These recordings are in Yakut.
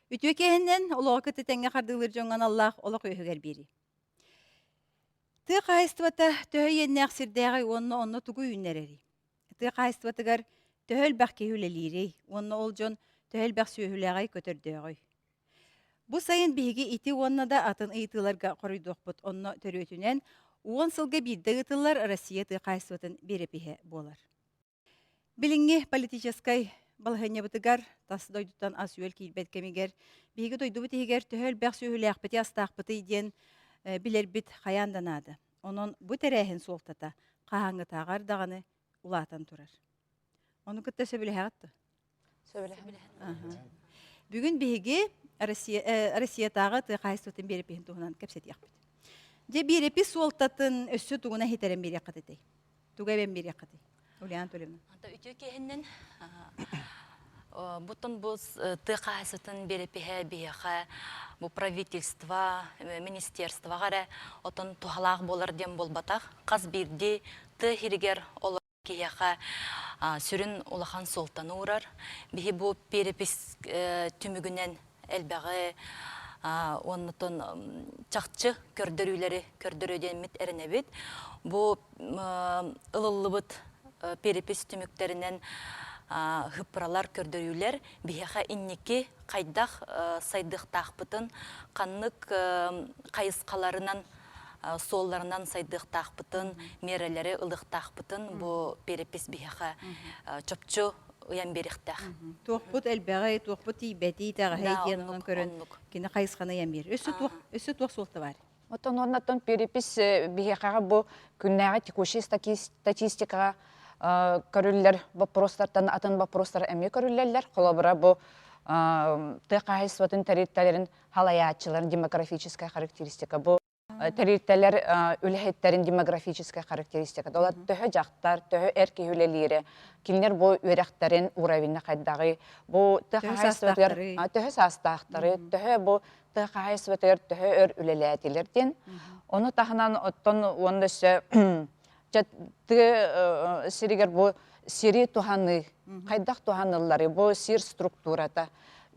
Үтүө киэһэнэн олоҕу кытта тэҥҥэ хардыылыыр дьоҥҥо аналлаах олох үөһүгэр биэрии. Тыа хаһаайыстыбата төһө иэннээх сирдээҕий уонна онно тугу үүннэрэрий? Тыа хаһаайыстыбатыгар төһө элбэх киһи үлэлиирий уонна ол дьон төһө элбэх сүөһүлээҕий, көтөрдөөҕүй? Бу сайын биһиги ити уонна да атын ыйытыыларга хоруйдуохпут. Онно төрүөтүнэн 10 сылга биирдэ ыытыллар Россия тыа хаһаайыстыбатын биэрэпиһэ буолар. Билиҥҥи политическай балаһыанньабытыгар тас дойдуттан ас-үөл киирбэт кэмигэр биһиги дойдубут иһигэр төһө элбэх сүөһүлээхпитий-астаахпытый диэн билэрбит хайаан да наада. Онон бу тэрээһин суолтата хаһааҥҥытааҕар даҕаны улаатан турар. Ону кытта сөбүлэһэҕит дуо? Бүгүн биһиги Россия, Россиятааҕы тыа хаһаайыстыбатын биэрэпиһин туһунан кэпсэтиэхпит. Дьэ биэрэпис суолтатын өссө тугуна иһитэрэн биэриэххит этэй? Тугу эбэн биэриэххитий? Ульяна Анатольевна. Үтүө киэһинэн Бутун бу тыа хаһаайыстыбатын биэрэпиһэ биһиэхэ бу правительство, министерствоҕа эрэ отон туһалаах буолар диэн буолбатах. Хас биирдии тыа иһигэр олорор киһиэхэ сүрүн улахан суолтаны уурар. Биһи бу перепись түмүгүнэн элбэҕи уоннутун чахчы көрдөрүүлэри көрдөрүө диэммит эрэнэбит. Бу ылыллыбыт перепись түмүктэринэн хыппыралар көрдөрүүлэр биһиэхэ инники хайдах сайдыахтаахпытын, ханнык хайысхаларынан суолларынан сайдыахтаахпытын, миэрэлэри ылыахтаахпытын бу перепись биһиэхэ чопчу ыйан биэриэхтээх. Туохпут элбэҕи, туохпут тиийбэтий, итэҕэһэй диэн онон көрөн кини хайысханы ыйан биэрэр. Өссө туох өссө туох суолта баар? Оттон оннаттан перепись биһиэхэҕэ бу күннээҕи текущий статистикаҕа көрүллэр боппуруостартан атын боппуруостар эмиэ көрүллэллэр. Холобура, бу тыа хаһаайыстыбатын тэрилтэлэрин халайааччыларын демографическая характеристика бу тэрилтэлэр үлэһиттэрин демографическая характеристика ол төһө дьахтар төһө эр киһи үлэлиирэ кинилэр бу үөрэхтэрин уровеньна хайдаҕый бу тыа хаһаайыстыбатыгар төһө саастаахтары төһө бу тыа хаһаайыстыбатыгар төһө өр үлэлээтилэр диэн ону таһынан оттон уонна өссө тыа сиригэр бу сири туһаныы хайдах туһанылларый бу сир структурата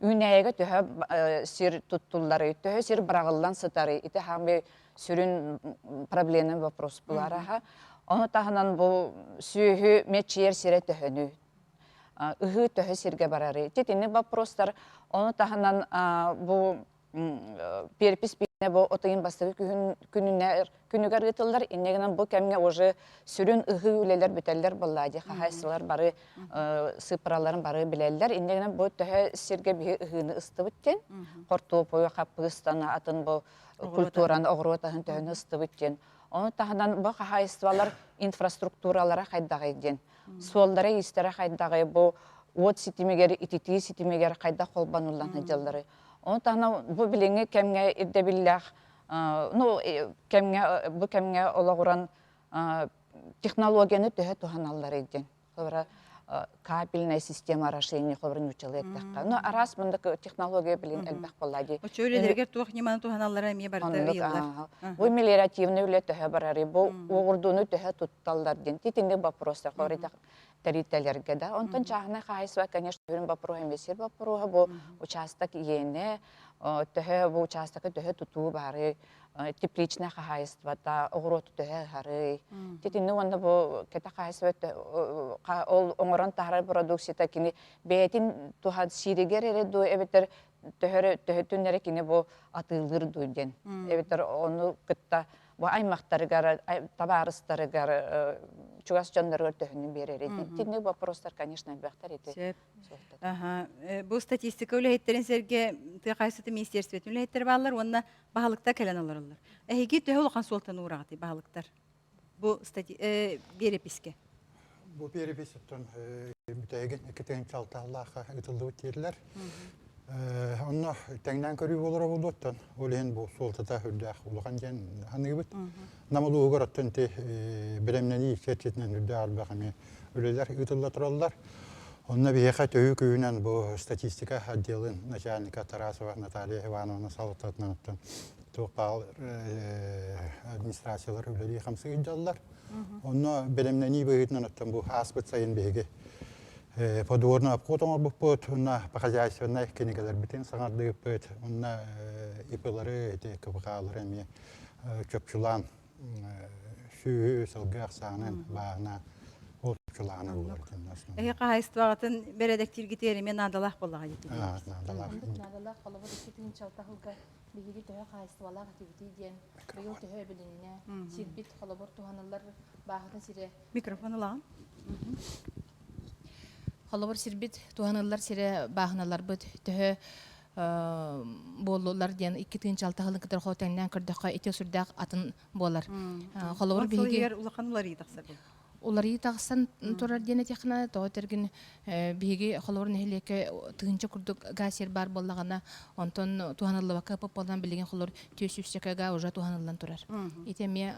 үүнээйигэ төһө сир туттулларый төһө сир быраҕыллан сытарый ити хаамый сүрүн проблемный вопрос булараха ону таһынан бу сүөһү мэччийэр сирэ төһөнүй ыһыы төһө сиргэ барарый итини вопростар ону таһынан бу перепись биэнэ бу от ыйын бастакы күһүн күнүнэр күнүгэр ыытыллар инньэ гынан бу кэмҥэ уже сүрүн ыһыы үлэлэр бүтэллэр буоллаа дии хаһаайыстыбалар бары сыыппараларын бары билэллэр инньэ гынан бу төһө сиргэ биһи ыһыыны ыстыбыт диэн хортуоппуйу хаппыыстаны атын бу культураны оҕуруот аһын төһөнү ыстыбыт диэн ону таһынан бу хаһаайыстыбалар инфраструктуралара хайдаҕый диэн суоллара-иистэрэ хайдаҕый бу уот ситимигэр ититии ситимигэр хайдах холбонуллан сылдьалларый Ону таһынан бу билиҥҥи кэмҥэ ирдэбиллээх ну кэмҥэ бу кэмҥэ олоҕуран технологияны төһө туһаналларый диэн. Холобура капельная система орошения холобура нууччалыы эттэххэ. Ну араас мындык технология билин элбэх буолла дии. Оччо үлэлэригэр туох ньыманы туһаналлара эмиэ барыта ыйыллар. Бу мелиоративный үлэ төһө барарый, бу уоҕурдууну төһө тутталлар диэн. Итинник вопростар холобура тэрилтэлэргэ да. Онтон чааһынай хаһаайыстыба, конечно, сүрүн боппуруоһа эмиэ сир боппуруоһа бу учаастак иэнэ, төһө бу учаастакы төһө тутуу баарый, тепличнай хаһаайыстыбата, оҕуруоту төһө ыһарый. Итинник уонна бу кэтэх хаһаайыстыба ол оҥорон таһаарар продукцията кини бэйэтин туһан сииригэр эрэ дуу эбэтэр төһөрө төһөтүн эрэ кини бу атыылыыр дуу диэн. Эбэтэр ону кытта бу аймахтарыгар, табаарыстарыгар, чугас дьонноругар төһөнү биэрэр. Итинник вопростар, конечно, элбэхтэр ити. Сөп. Аха. Бу статистика үлэһиттэрин сэргэ тыа хаһаайыстыбатын министерствотын үлэһиттэрэ бааллар уонна баһылыктар кэлэн олороллор. Эһиги төһө улахан суолтаны уураҕытый баһылыктар? Бу биэрэпискэ. Бу биэрэпис оттон бүтэһигин 2 6 ыытыллыбыт диэтилэр. Онно тэҥнээн көрүү буолара буолуоттан, ол иһин бу суолтата үрдээх улахан диэн саныыбыт. Нам улууһугар оттон ити бэлэмнэнии чэрчитинэн үрдээх элбэх эмиэ үлэлэр ыытылла тураллар. Онно биһиэхэ төһүү күүһүнэн бу статистика отделын начальника Тарасова Наталья Ивановна салалтатынан оттон туох баар администрациялар үлэлии хамсыы сылдьаллар. Онно бэлэмнэнии быһыытынан оттон бу ааспыт сайын биһиги Подворный обход оҥорбуппут, уонна по хозяйственнай кинигэлэрбитин саҥардыыппыт, уонна ИП-лары, ити КПК-лары эмиэ чопчулаан сүөһү, сылгы ахсаанын, бааһына ол чопчулаана буолар. Эһи хаһайыстыбаҕытын бэрэдэктииргитигэр эмиэ наадалаах буоллаҕа дии. Наадалаах. Наадалаах холобур 2 006 сылга биһиги төһө хаһайыстыбалаах этибитий диэн быйыл төһө эбилиннэ, сирбит холобур туһаныллар бааһына сирэ. Микрофон ылаҕын. Холобур сирбит туһаныллар сирэ бааһыналарбыт төһө буоллулар диэн 2 006 сылын кытары хоо тэҥнээн көрдөххө ити сүрдээх атын буолар. Холобур биһиги улахан уларыйыы тахсар уларыйыы тахсан турар диэн этиэххинэ тоҕо этэргин биһиги холобур нэһилиэккэ тыһыынча курдук гаас сир баар буоллаҕына онтон туһаныллыбакка буолан билигин холобур 400 га уже туһаныллан турар. Ити эмиэ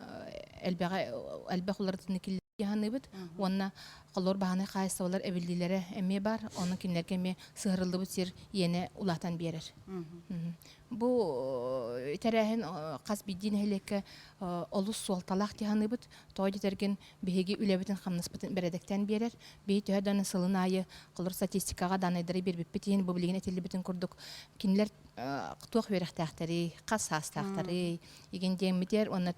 элбэҕи элбэх уларытыыны киллэрии уонна холобур баһаанай хаһаайыстыбалар эбиллиилэрэ эмиэ баар онон кинилэргэ эмиэ сыһарыллыбыт сир иэнэ улаатан биэрэр. Бу тэрээһин хас биирдии нэһилиэккэ олус суолталаах дии саныыбыт. Тоҕо диэтэргин биһиги үлэбитин хамнаспытын бэрэдэктээн биэрэр. Биһи төһө даҕаны сылын аайы холобур статистикаҕа даанайдары биэрбиппит иһин бу билигин этиллибитин курдук кинилэр туох үөрэхтээхтэрий, хас саастаахтарый, игин диэммитигэр уонна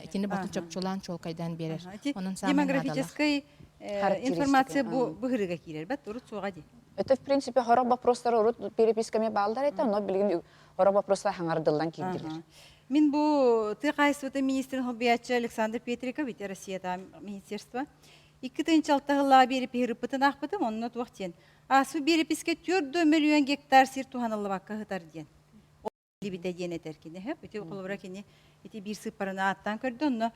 итини батын чопчулаан чуолкайдаан биэрэр. Онон демографическай информация бу быһырыга киирэр бат урут суоҕа дии. Это, в принципе, хорох вопростар урут переписками бааллар этэ, но билигин хорох вопростар хаҥардыллан киирдилэр. Мин бу тыа хаһаайыстыбатын министрин солбуйааччы Александр Петриков, ити Россията министерство, 2 006 сыллаах биэрипиһи ырыппытын аахпытым, онно туох диэн. Ааспыт биэрипискэ 4 миллион гектар сир туһаныллыбакка сытар диэн. Битэ диэн этэр кини. Ити холобура кини ити биир сыыппараны ааттаан көрдө, онно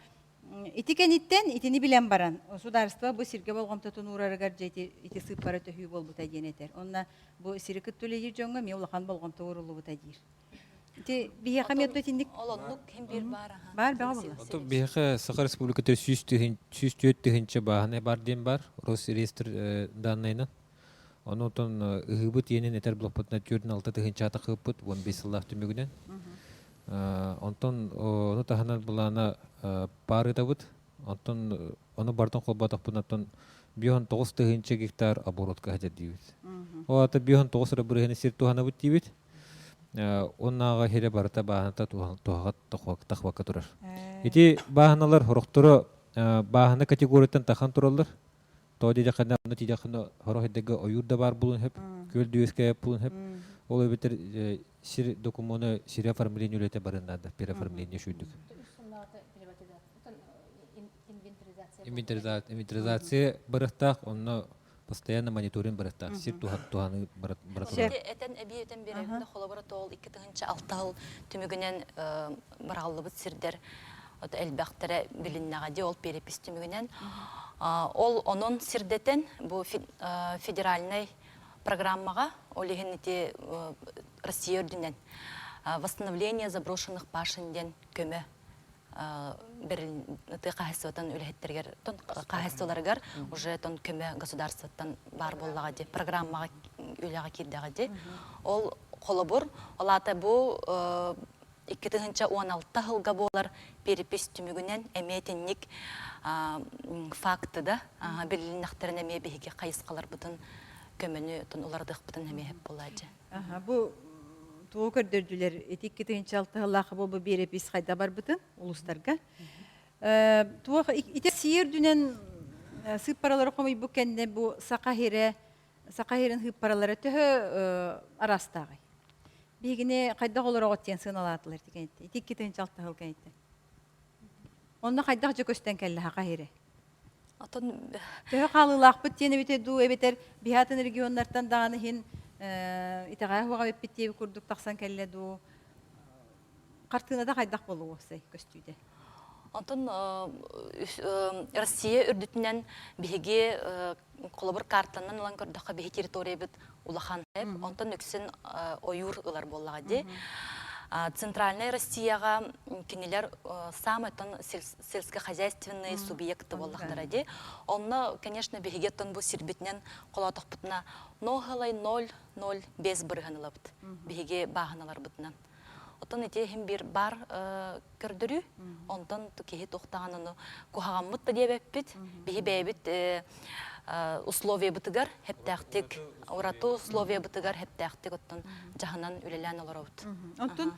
ити кэнниттэн итини билэн баран, судаарыстыба бу сиргэ болҕомтотун уурарыгар дьэ ити, ити сыыппара төһүү буолбута диэн этэр. Онно бу сири кытта үлэлиир дьоҥҥо эмиэ улахан болҕомто ууруллубута диир. Ити биһиэхэ эмиэ итинник Ол оннук ким биир баар аха. Баар бөҕө буолла. Ото биһиэхэ Саха Республиката 104 тыһыынча бааһынай бар диэн бар Росреестр данныйынан. Ону отон ыһыыбыт иэнин этэр блокпутuna 46 тыһыынча тахыыппыт 15 сыллаах түмүгүнэн. Онтон ону таһынан былаана паарытабыт. Онтон ону бартан холботохпунаттан 59 тыһыынча гектар оборотка хатыр диибит. Ол ата 59 эрэ бырыһыны сир туһанабыт диибит. Оннааҕа хире барыта бааһыната туһаҕа тахвакка турар. Ити бааһыналар хорохторо бааһына категорияттан тахан тураллар. Тоҕо диэтэххинэ, онно тиийдэххинэ сорох ирдэгэ ойуур да баар буолуон сөп, күөл дүөскэ буолуон сөп. Ол эбэтэр сир докумуона сири оформление үлэтэ барыан наада, переоформление сүүрдүк. Инвентаризация барыахтаах, онно постоянно мониторинг барыахтаах, сир туһаныы бара турар. Этэн эбии этэн биэрэбин холобура тоол 2006 сыл түмүгүнэн бараҕыллыбыт сирдэр элбэхтэрэ билиннэҕэ дии ол перепись түмүгүнэн. Ол онон сирдэтэн бу федеральнай программаҕа ол иһин ити Россия үрдүнэн восстановление заброшенных пашин диэн көмө тыа хаһаайыстыбатын үлэһиттэригэр тон хаһаайыстыбаларыгар уже тон көмө государствоттан баар буоллаҕа дии программаҕа үлэҕэ киирдэҕэ дии ол холобур ол аата бу 2016 сылга буолар перепись түмүгүнэн эмиэ итинник факты да билиннэхтэрин эмиэ биһиги хайысхаларбытын көмөнү тон уларытыахпытын эмиэ сөп буолааччы. Бу тугу көрдөрдүлэр ити 2006 сыллаах бу биэрэпис хайда барбытын улуустарга. Туох ити Россия үрдүнэн сыыппаралары хомуйбут кэннэ бу Саха сирэ Саха сирин сыыппаралара төһө араастааҕый? Биһигини хайдах олороҕут диэн сыаналаатылар ити кэнниттэн. Ити 2006 сыл кэнниттэн. Онно хайдах дьэ көстөн кэллэ Саха сирэ? Отон Төһө хаалыылаахпыт диэн эбитэ дуу эбэтэр биһи атын регионнартан даҕаны иһин итэҕэһэ суоҕа эбиппит диэбит курдук тахсан кэллэ дуу хартыыната хайдах буолуо уопсай көстүүтэ? Онтон Россия үрдүтүнэн биһиги холобур картанан ылан көрдөххө биһи территориябыт улахан онтон үксүн ойуур ылар буоллаҕа дии. Центральная Россияҕа кинилэр самый тон сельскохозяйственные субъекты буоллахтара дии. Онно, конечно, биһиги оттон бу сирбитинэн холоотохпутуна 0,005 бырыһан ылабыт. Биһиги бааһыналарбытынан. Отон ити иһин биир бар көрдөрүү. Онтон киһи туохтаҕын ону куһаҕаммыт да диэбэппит. Биһи бэйэбит условиябытыгар хэптээхтик, ураты условиябытыгар хэптээхтик оттон дьаһанан үлэлээн олоробут. Онтон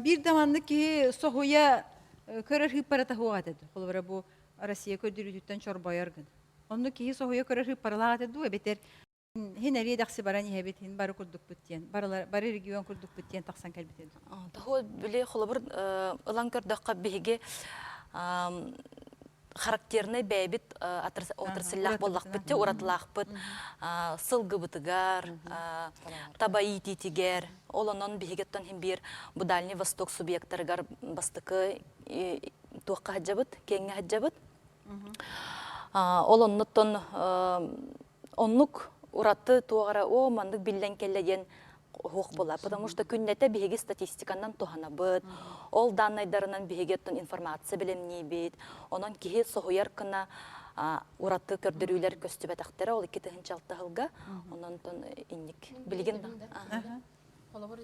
биир да маннык киһи соһуйа көрөр хыыппарата суох этэ. Холобура бу Россия көрдөрүүтүттэн чорбойор гын. Онно киһи соһуйа көрөр хыыппаралаах этэ дуу эбэтэр Хин эриэ-дэхси баран иһэбит, хин бары курдукпут диэн, барылар, бары регион курдукпут диэн тахсан кэлбитэ. Тоһу били холобур ылан көрдөххө биһиги характернай бэйэбит отрасльлаах буоллахпыт те уратылаахпыт сылгыбытыгар таба иитиитигэр ол онон биһигиттэн хин биир бу Дальний Восток субъектарыгар бастакы туохха сылдьабыт киэҥҥэ сылдьабыт Ол оннуттан оннук ураты туох эрэ оо маннык биллэн кэллэ диэн уһуох буолар. Потому что күннэтэ биһиги статистиканан туһанабыт, ол даннайдарынан биһиги оттон информация бэлэмниибит. Онон киһи соһуйар гына ураты көрдөрүүлэр көстүбэтэхтэрэ ол 2006 сылга. Онон инник билигин Холобур,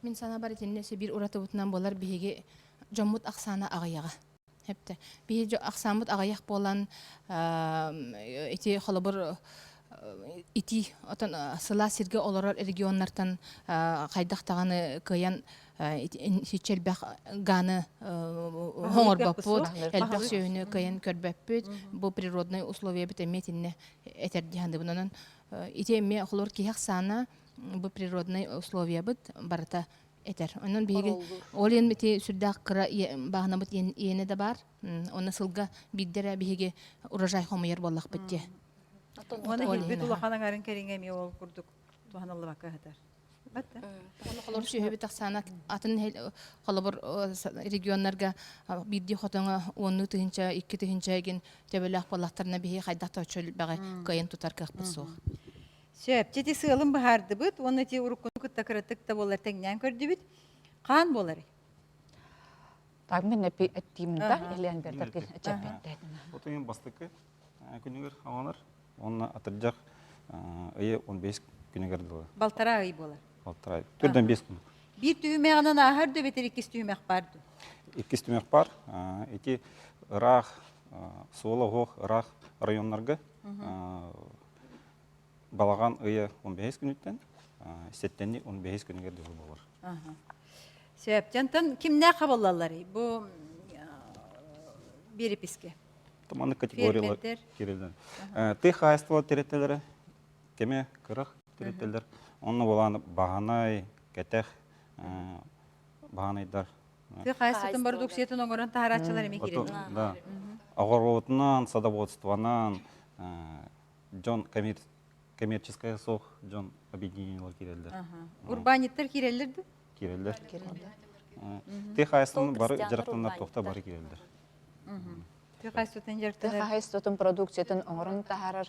мин санаабар итиннэ биир уратыбытынан буолар биһиги дьоммут ахсаана аҕыйаҕа. Эптэ. Биһи ахсааммыт аҕыйах буолан ити холобур ити отон сылаас сиргэ олорор регионнартан хайдах даҕаны кыайан сиччэ элбэх гааны оҥорбоппут, элбэх сүөһүнү кыайан көрбөппүт. Бу природный условиябыт эмиэ итиннэ этэр дии саныыбын. Онон ити эмиэ холобур киһи ахсаана бу природный условиябыт барыта этэр. Онон биһиги ол иһин ити сүрдээх кыра бааһынабыт иэнэ да баар. Онно сылга биирдэ эрэ биһиги урожай хомуйар буоллахпыт дии. Уонна килбит улахан аҥарын кэриҥэ эмиэ ол курдук туһаныллыбакка сытар. Холобур сүөһүбүт ахсаана атын холобур регионнарга биирдии хотоҥо уоннуу тыһыынча, икки тыһыынча игин төбөлөөх буоллахтарына биһиги хайдах да оччо элбэҕи кыайан тутар кыахпыт суох. Сөп. Дьэ, ити сыалын быһаардыбыт уонна ити уруккуну кытта кыратык да буоллар тэҥнээн көрдүбүт. Хаан буоларый? Так мен эттиим да Елен Бердерги эчэппеттэтин. Отуйун бастакы күнүгэр аҕалар. Онно атырдьах ыйы 15 күнүгэр дылы. Балтараа ый буолар. Балтараа. Төрдөн 5 күн. Биир түһүмэҕинэн ааһар да эбэтэр иккис түһүмэх баар дуо? Иккис түһүмэх бар. Ити ыраах суола оһох ыраах районнарга Балаҕан ыйа 15 күнүттэн сэттэнни 15 күнүгэр дылы буолар. Сөп. Дьонтон кимнээх хабыллалларый бу биэрипискэ? Маннык категориялар кирилден. Ты хаайыстыба тереттелері кеме кырах тереттелер. Онно болан баһанай, кэтэх баһанайдар. Ты хаайыстыбатын продукциятын оҥорон таһарааччылар эми кирилден. Да. Оҕоруотунан, садоводствонан, дьон коммерческая суох дьон объединениелар киирэллэр. Урбаанньыттар киирэллэр дуу? Киирэллэр. Тыа хаһаайыстыбатын бары дьарыктанар туохта бары киирэллэр. Тыа хаһаайыстыбатын дьарыктанар. Тыа хаһаайыстыбатын продукциятын оҥорон таһаарар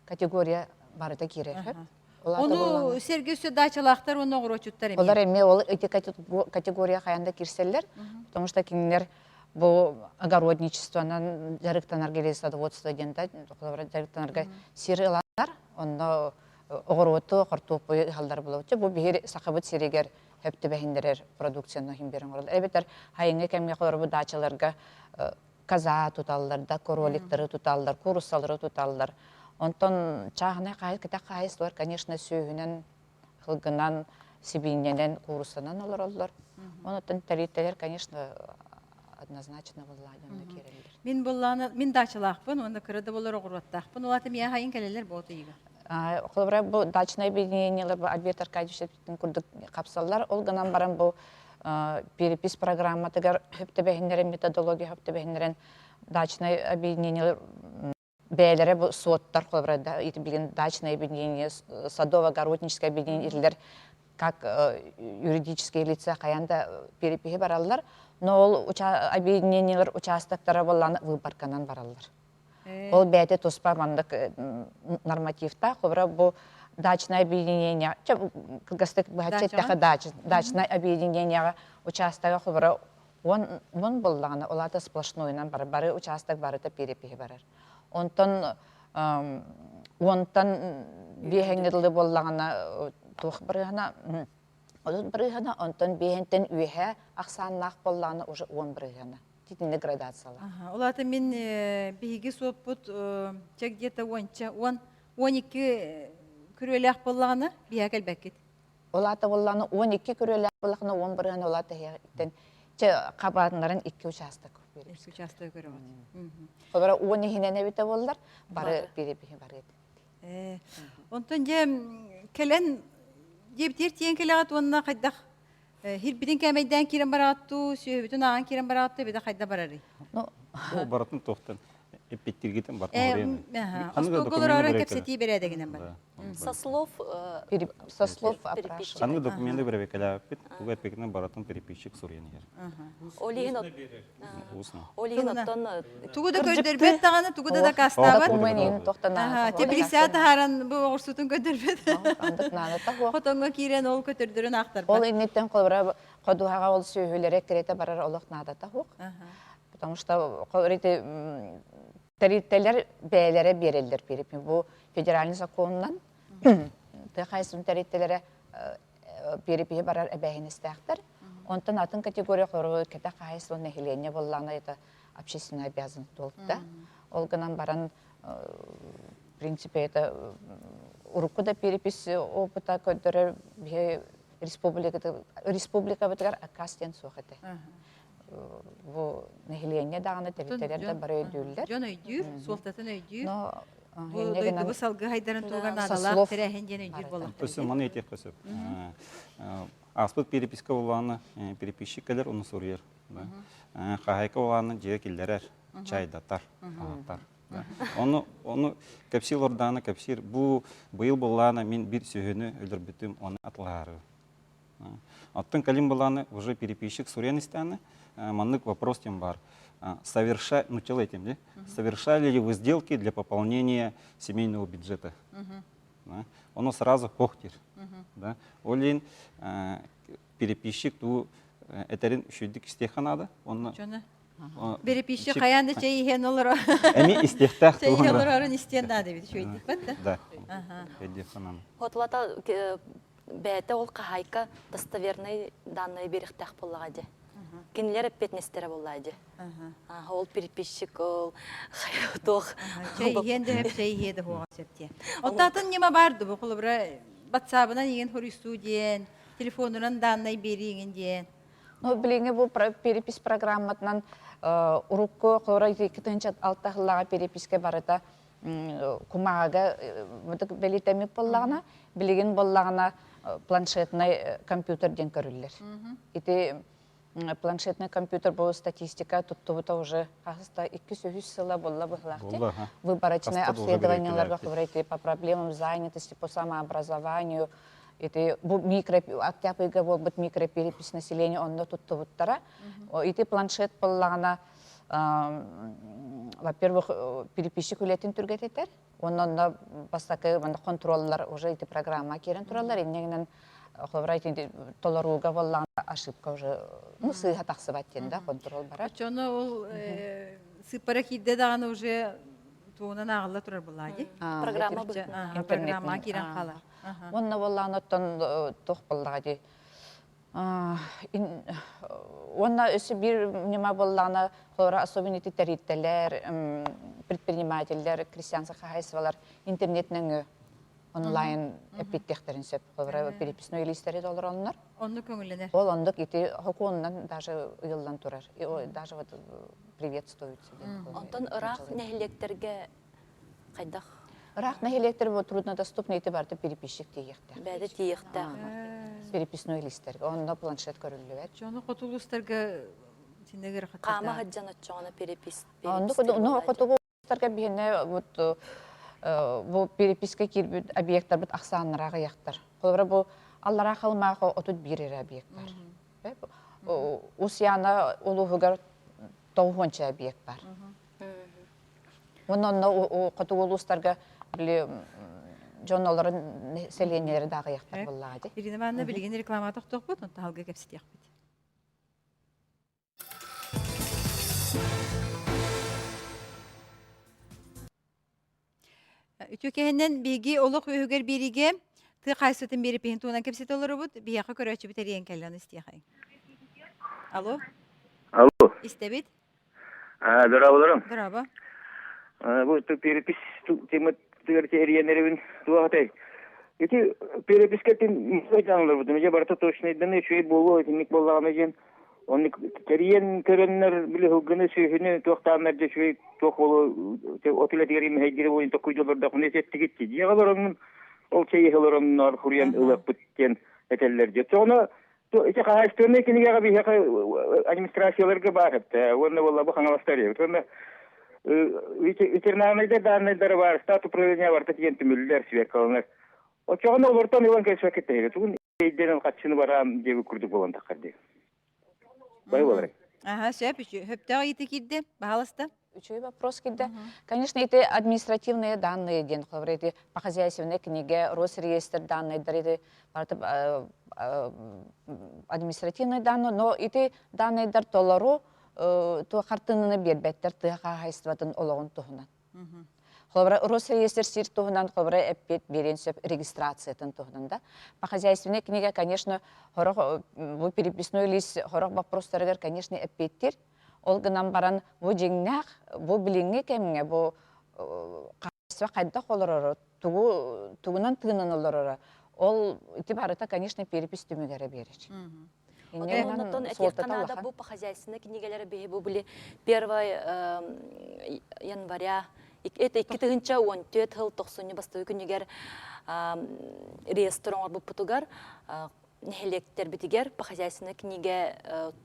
категория барыта киирэр. Ону сэргэ өссө даачалаахтар уонна оҕуруотчуттар эмиэ. Олар эмиэ ол ити категория хайан да киирсэллэр, потому что кинилэр бу огородничествонан дьарыктанарга или садоводство диэн да дьарыктанарга сир ыланнар, онно оҕуруоту, хортуоппуйу ыһаллар буолуоччу. Бу биһиги Сахабыт сиригэр хөп түбэһиннэрэр продукцияны иһин биэрэн оҥороллор. Эбэтэр хайыҥҥы кэмҥэ холобур даачаларга коза туталлар да, кроликтары туталлар, кууруссалары туталлар. Онтон чааһынай хаһаайыс, кэтэх хаһаайыстыбалар, конечно, сүөһүнэн, сылгынан, сибиинньэнэн, кууруссанан олороллор. Онон тэрилтэлэр, конечно, однозначно былаанньанна киирэллэр. Мин былаана, мин даачалаахпын уонна кыра да буолар оҕуруоттаахпын. Ол аата миэхэ хайын кэлэллэр буолт ыйыга. Холобура, бу дачное объединениелар бу Альберт Аркадьевич курдук хапсаллар. Ол гынан баран бу перепись программатыгар хөптөбөһүннэрин методология хөптөбөһүннэрин дачное объединениелар бэйэлэрэ бу суоттар холобура билигин дачное объединение садово-огородническое объединение ирлэр как юридические лица хайаан да перепиһи бараллар но ол объединениелар участоктара буоллаҕына выборканан бараллар ол бэйэтэ туспа маннык нормативтаах холобура бу дачное объединение кылгастык быһаччы эттэххэ дачное объединениеҕа участога холобура уон буоллаҕына ол аата сплошнойунан барар бары участок барыта перепиһи барар онтон уонтан биэһэҥҥэ дылы буоллаҕына туох барыһына. 30 бырыһыана, онтон биэһинтэн үөһэ ахсааннаах буоллаҕына уже 10 бырыһыана. Итиннэ градациялаах. Ол аата мин биһиги суоппут чэ где-то уонча, 10, 12 күрүөлээх буоллаҕына биһиэхэ кэлбэккит. Ол аата буоллаҕына 12 күрүөлээх буоллаҕына 10 бырыһыан ол аата иһиттэн чэ хабааннарын икки учаастак Икки учаастак көрөҕүт. Олора 10 иһинэн эбитэ буоллар бары перепиһи барыт. Онтон дьэ кэлэн диэбитигэр тиийэн кэлэҕит уонна хайдах хирбитин кээмэйдээн киирэн бараҕыт сүөһүбүтүн ааҕан киирэн бараҕыт эбитэ хайда барарый? Ну, барытын туохтан эппиттиргитин барытын Остуолга олоророн кэпсэтии бэрээдэгинэн бар. Со слов со слов опрашивать. Ханнык документы бэрэбиэркэлээбиппит, тугу эппиккинэн барытын переписчик суруйан иһэр. Ол иһин Ол иһин оттон тугу да көрдөрбөт даҕаны, тугу да дакаастаабат. Теплица таһааран бу оҕурсутун көрдөрбөт. Хотоҥҥо киирэн ол көтөрдөрүн аахтарбат. Ол инниттэн холобура ходуһаҕа ол сүөһүлэрэ кирэтэ барар олох наадата суох. Потому что тэрилтэлэр бэйэлэрэ биэрэллэр перепись. Бу федеральный законунан тыа хаһаайыстыбатын тэрилтэлэрэ перепиһи барар эбээһинэстээхтэр. Онтон атын категория холобура кэтэх хаһаайыстыба нэһилиэнньэ буоллаҕына это общественная обязанность буолта. Ол гынан баран в принципе это урукку да перепись опыта көрдөрөр биһи республикабытыгар аккаас диэн суох этэ. Бу нэһилиэнньэ даҕаны тэрилтэлэр да бары өйдүүллэр. Дьон өйдүүр, суолтатын өйдүүр. Бу дойдубу салгыы хайдарын туһугар наадалаах тэрээһин диэн өйдүүр буоллахтар. Өссө маны этиэххэ сөп. Ааспыт переписка буоллаҕына переписчик кэлэр, ону суруйар. Хаһаайка буоллаҕына дьиэ киллэрэр, чайдатар, аһатар. Ону, ону кэпсиир олордаҕына кэпсиир. Бу быйыл буоллаҕына мин биир сүөһүнү өлөрбүтүм, ону атылаһаары. Оттон кэлин былааны уже переписчик суруйан истэҕинэ, маннык вопрос тем бар. Соверша... Ну, тело этим, да? Совершали ли вы сделки для пополнения семейного бюджета? Да? Оно сразу хохтир. Да? Ол иһин переписчик ту этэрин үчүгдүк истиэххэ наада. Онно Переписчик хайаан да чэй иһэн олоро. Эми истиэхтээх Чэй иһэн олорорун истиэн наада эбит үчүгэйдик бат да. Да. Өйдүөххэ наада. Хотулата бэйэтэ ол хаһаайка достовернай данные биэриэхтээх буоллаҕа дии. Кинилэр эппиэтинэстэрэ буоллаҕа дии. Ол переписчик ол туох Чэй иһиэн да сөп, чэй иһиэ да хуоҕа сөп диэн. Оттоотун ньыма баар дуу, холобура батсаабынан иҥин хоруйсуу диэн, телефонунан даннай биэрии иҥин диэн. Ну, билиҥҥи бу перепись программатынан урукку холобура 2006 сыллааҕы переписькэ барыта кумааҕыга бэлиэтэммит буоллаҕына, билигин буоллаҕына планшетный компьютер диэн көрүллэр. Ити планшетный компьютер бу статистика туттубута уже хаһыста 2-3 сыла буолла быһылаах Выборочное обследованиеларга по проблемам занятости, по самообразованию, ити бу микро октябрьга буолбут микроперепись населения онно туттубуттара. Ити планшет буоллаҕына во-первых, переписчик үлэтин түргэтитэр, онно онно бастакы манна контроллар уже ити программа киирэн тураллар, иннигинэн холобура ити толорууга буоллаҕына ошибка уже ну сыыһа тахсыбат диэн да контрол барар. Оччону ол сыыппара киирдэ даҕаны уже тугунан ааҕылла турар буоллаа дии. Программа Программа киирэн хаалар. Онно буоллаҕына оттон туох буоллаҕа дии Уонна өссө биир ньыма буоллаҕына, холобура, особенно ити тэрилтэлэр, предпринимателлэр, крестьянскай хаһаайыстыбалар интернет нөҥүө онлайн эппиттиэхтэрин сөп. Холобура, переписной лиистэри толороннор. Оннук көҥүллэнэр. Ол оннук ити сокуонунан даже ыйыллан турар. Даже вот приветствуется. Онтон ыраах нэһилиэктэргэ хайдах? Ыраах нэһилиэктэр бу труднодоступный ити барыта переписчик тиийиэхтээх. Бэйэтэ тиийиэхтээх. Переписной листэргэ. Онно планшет көрүллүбэт. Дьону хоту улуустарга синэгэр Хаама сылдьан оччоҕуна перепись. Оннук ну хотугу улуустарга биһиэнэ вот бу переписка киирбит объекттарбыт ахсааннара аҕыйахтар. Холобура бу Аллараа Халымаахы 31 эрэ объект бар. Усьяна улууһугар 90 объект бар. Уонна онно хотугу улуустарга били дьон олорон сэлиэнньэлэри да аҕыйахтар буоллаҕа дии. Ирина Ивановна билигин реклама тохтуохпут, онтон халга кэпсэтиэхпит. Үтүө кэһинэн биһиги олох үөһүгэр биэриигэ. Тыа хаайсытын биэрипиһин туһунан кэпсэтэ олоробут. Биһиэхэ көрөөччүбүт эрийэн кэллэ, истиэхэйиҥ. Алло. Алло. Истэбит. Дорооболорум. Дорообо. Бу перепись тематыгар эрийэн эрэбин туох этэй? Ити перепискэтин мисайдааныларбытын дьэ барыта точнайданы үчүгэй буолуо итинник буоллаҕына диэн оннук тэрийэн көрөннөр били һылгыны сүөһүнү туохтааннар дьэ үчүгэй туох буолуо от үлэтигэр имэһэйдири буолуон токкуйдолордохпуна этиттигит дьиэҕэ олороммун ол чэй иһэ олоромнор хуруйан ылыахпыт диэн этэллэр дьэ ону ити хаһаайыстыбаннай кинигэҕэ биһиэхэ администрацияларга баар эбит уонна буолла бу хаҥаластар эбит уонна ветеринарнайдар дааннайдара баар штат управления барыта тиийэн түмүллэр сверкаланар оччоҕуна олортон ылан кэлсибэккэ тэһигэ тугун өйдөнөн хаччыны бараам диэбит курдук буолан таххар дии бай буолар. Аха, сөп, сөптөөх ыйытыы киирдэ. Баһаалыста. Үчүгэй вопрос киирдэ. Конечно, эти административные данные диэн, холобура, эти по хозяйственной книге, Росреестр данныйдар эти барыта административные данные, но ити данныйдар толору туох хартыынаны биэрбэттэр тыа хаһаайыстыбатын олоҕун туһунан. Холобура, Росреестр сир туһунан холобура эппиэт биэриэн сөп регистрациятын туһунан да. По хозяйственной книге, конечно, хорох бу переписной лист хорох вопростарыгар, конечно, эппиэттир. Ол гынан баран бу дьиҥнээх, бу билиҥҥи кэмҥэ бу хаһаайыстыба хайдах олороро, тугу тугунан тыынан олороро, ол ити барыта, конечно, перепись түмүгэрэ биэрэр. Оннотон этиэххэ наада бу по хозяйственной кинигэлэри биһи бу били первый января это 2014 сыл тохсунньу бастакы күнүгэр реестр оҥорбуппутугар нэһилиэктэрбитигэр по хозяйственной книгэ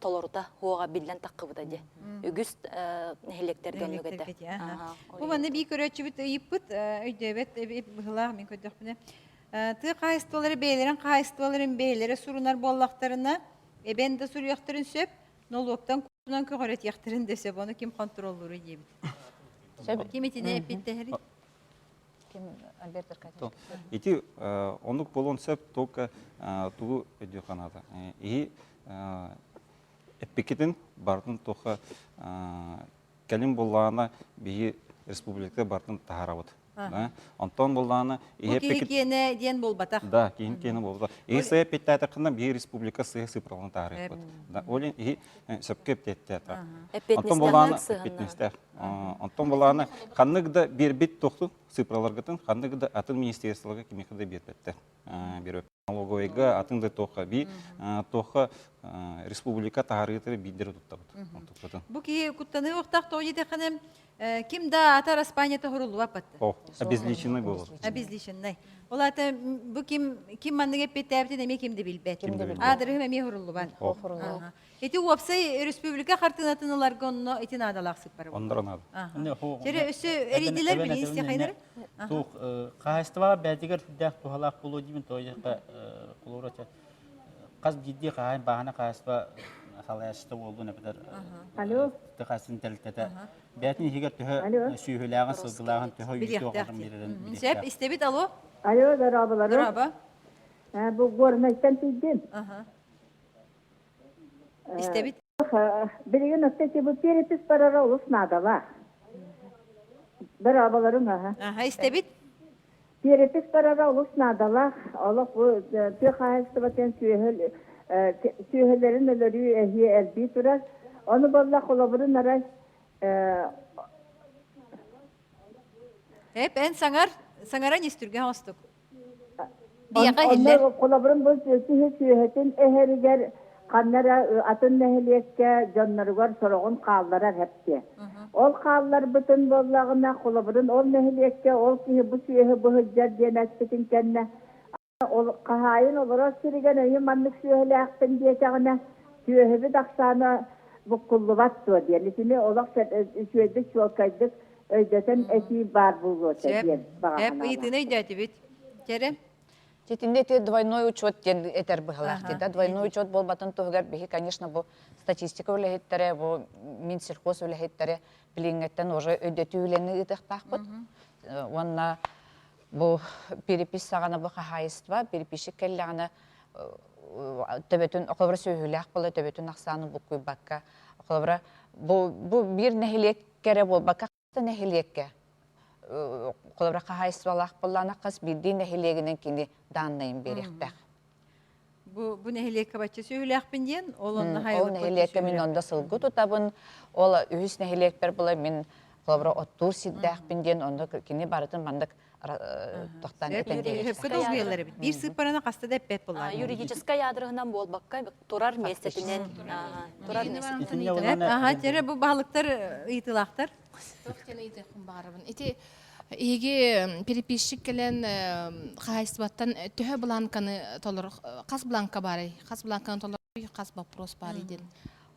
толорута хуоҕа биллэн таххыбыта дии. Үгүс нэһилиэктэргэ оннук этэ. Бу манна бии көрөөччүбүт ыйыппыт өйдөөбөт быһылаах мин көрдөхпүнэ. Тыа хаһаайыстыбалара бэйэлэрин хаһаайыстыбаларын бэйэлэрэ сурунар буоллахтарына, эбэн да суруйуохтарын сөп, нолуоктан кутунан көҕүрэтиэхтэрин да сөп, ону ким хонтуруоллууруй диэбит. Ким итини эппиттэһэрий? Ким Альберт Аркадьевич? Ити оннук буолуон сөп, только тугу өйдүөх наада. Иһи эппиккитин барытын туохха кэлин буоллаҕына биһи республика барытын таһаарабыт. Онтон буоллаҕына Бу киһи киэнэ диэн буолбатах. Да, киһи киэнэ буолбатах. Иһи сыа эппиттээтэххинэ биһи республика сыа сыпралын таарыйбыт. Да, ол иһи сөпкө эппиэттээтэ. Онтон буоллаҕына эппиэтинэстээх. Онтон буоллаҕына ханнык да биэрбит тохтун цифраларгытын ханнык да атын министерстволарга кимиэхэ да биэрбэттэр. Биэрбэт. Налоговойга атын да туохха би туохха республика таһаарыытыр биирдери туттабыт. Бу киһи куттаныы уохтаах тоҕо диэтэххинэ ким да ата араспаанньата хоруллубат батта. О, обезличенный болор. Обезличенный. Ол ата бу ким ким маннык эппиэттээбитин эмиэ ким да билбэт. Аадырыһым эмиэ хоруллубат. Ити уопсай республика хартыынатын ыларга онно ити наадалаах сыппара. Оннор наада. Тере өссө эрийдилер билин истиэхайнары. Туох хаһаайыстыбаҕа бэйэтигэр сүрдээх туһалаах буолуо диибин тоҕо холобура хас биирдии хаһаайын бааһына хаһаайыстыба салайааччыта буоллун эбэтэр хаһаайыстыбатын тэрилтэтэ бэйэтин иһигэр төһө сүөһүлээҕин сылгылааҕын төһө үүтү оҕотун биэрэрин Сөп, истэбит, алло. Алло, дорооболору. Дорообо. Бу Горнайтан тиийдим. Истэбит. Билигин өттө бу перепись барара олус наадалаах. Дорооболоруҥ аха. Аха, истэбит. Перепись барара олус наадалаах. Олох бу тыа хаһаайыстыбатын сүөһүлэрин өлөрүү эһиэ элбии турар. Ону буолла холобурун арай Эп эн саҥар, саҥаран истүргэ оҥостук. Биэҕэ иһиллэр. Холобурун бу киһи сүөһүтүн эһэригэр ханна эрэ атын нэһилиэккэ дьонноругар сороҕун хаалларар эптиэ. Ол хаалларбытын буоллаҕына, холобурун ол нэһилиэккэ ол киһи бу сүөһү быһыдьар диэн эппитин кэннэ, ол хаһаайын олорор сиригэр өйү маннык сүөһүлээхпин диэтэҕинэ, сүөһүбүт ахсаана буккуллубат дуо диэн. Итини олох үчүгэйдик чуолкайдык өйдөтөн этии баар буолуо этэ диэн баҕа Сөп, ыйытыыны өйдөөтүбүт. Кэрэ. Титинде ити двойной учет диэн этэр быһалаах да двойной учет буолбатын туһугар биһи конечно бу статистика үлэһиттэрэ бу Минсельхоз үлэһиттэрэ билиҥҥэттэн уже өйдөтүү үлэни ыытыахтаахпыт уонна бу перепись саҕана бу хаһаайыстыба переписчик кэллэҕинэ төбөтүн холобура сүөһүлээх буола төбөтүн ахсаанын буккуйбакка холобура бу бу биир нэһилиэк кэрэ буолбакка нэһилиэккэ. Холобура хаһаайыстыбалаах буоллаҕына хас биирдии нэһилиэгинэн кини дааннайын биэриэхтээх. Бу бу нэһилиэккэ бачча сүөһүлээхпин диэн, ол онно Ол нэһилиэккэ мин онно сылгы тутабын, ол үһүс нэһилиэкпэр була мин холобура оттуур сирдээхпин диэн онно кини барытын маннык тохтоон этэн Сөпкө долгуйаллар эбит. Биир сыыппараны хаста да эппэт буоллаҕа. Юридическай аадырыһынан буолбакка, турар миэстэтинэн турар миэстэтинэн. Аха, дьэрэ бу баһылыктар ыйытыылаахтар. Туох диэн ыйытыахпын баҕарабын. Ити эһиги переписчик кэлэн хаһаайыстыбаттан төһө бланканы толор хас бланка баарый? Хас бланканы толорор хас вопрос баарый диэн.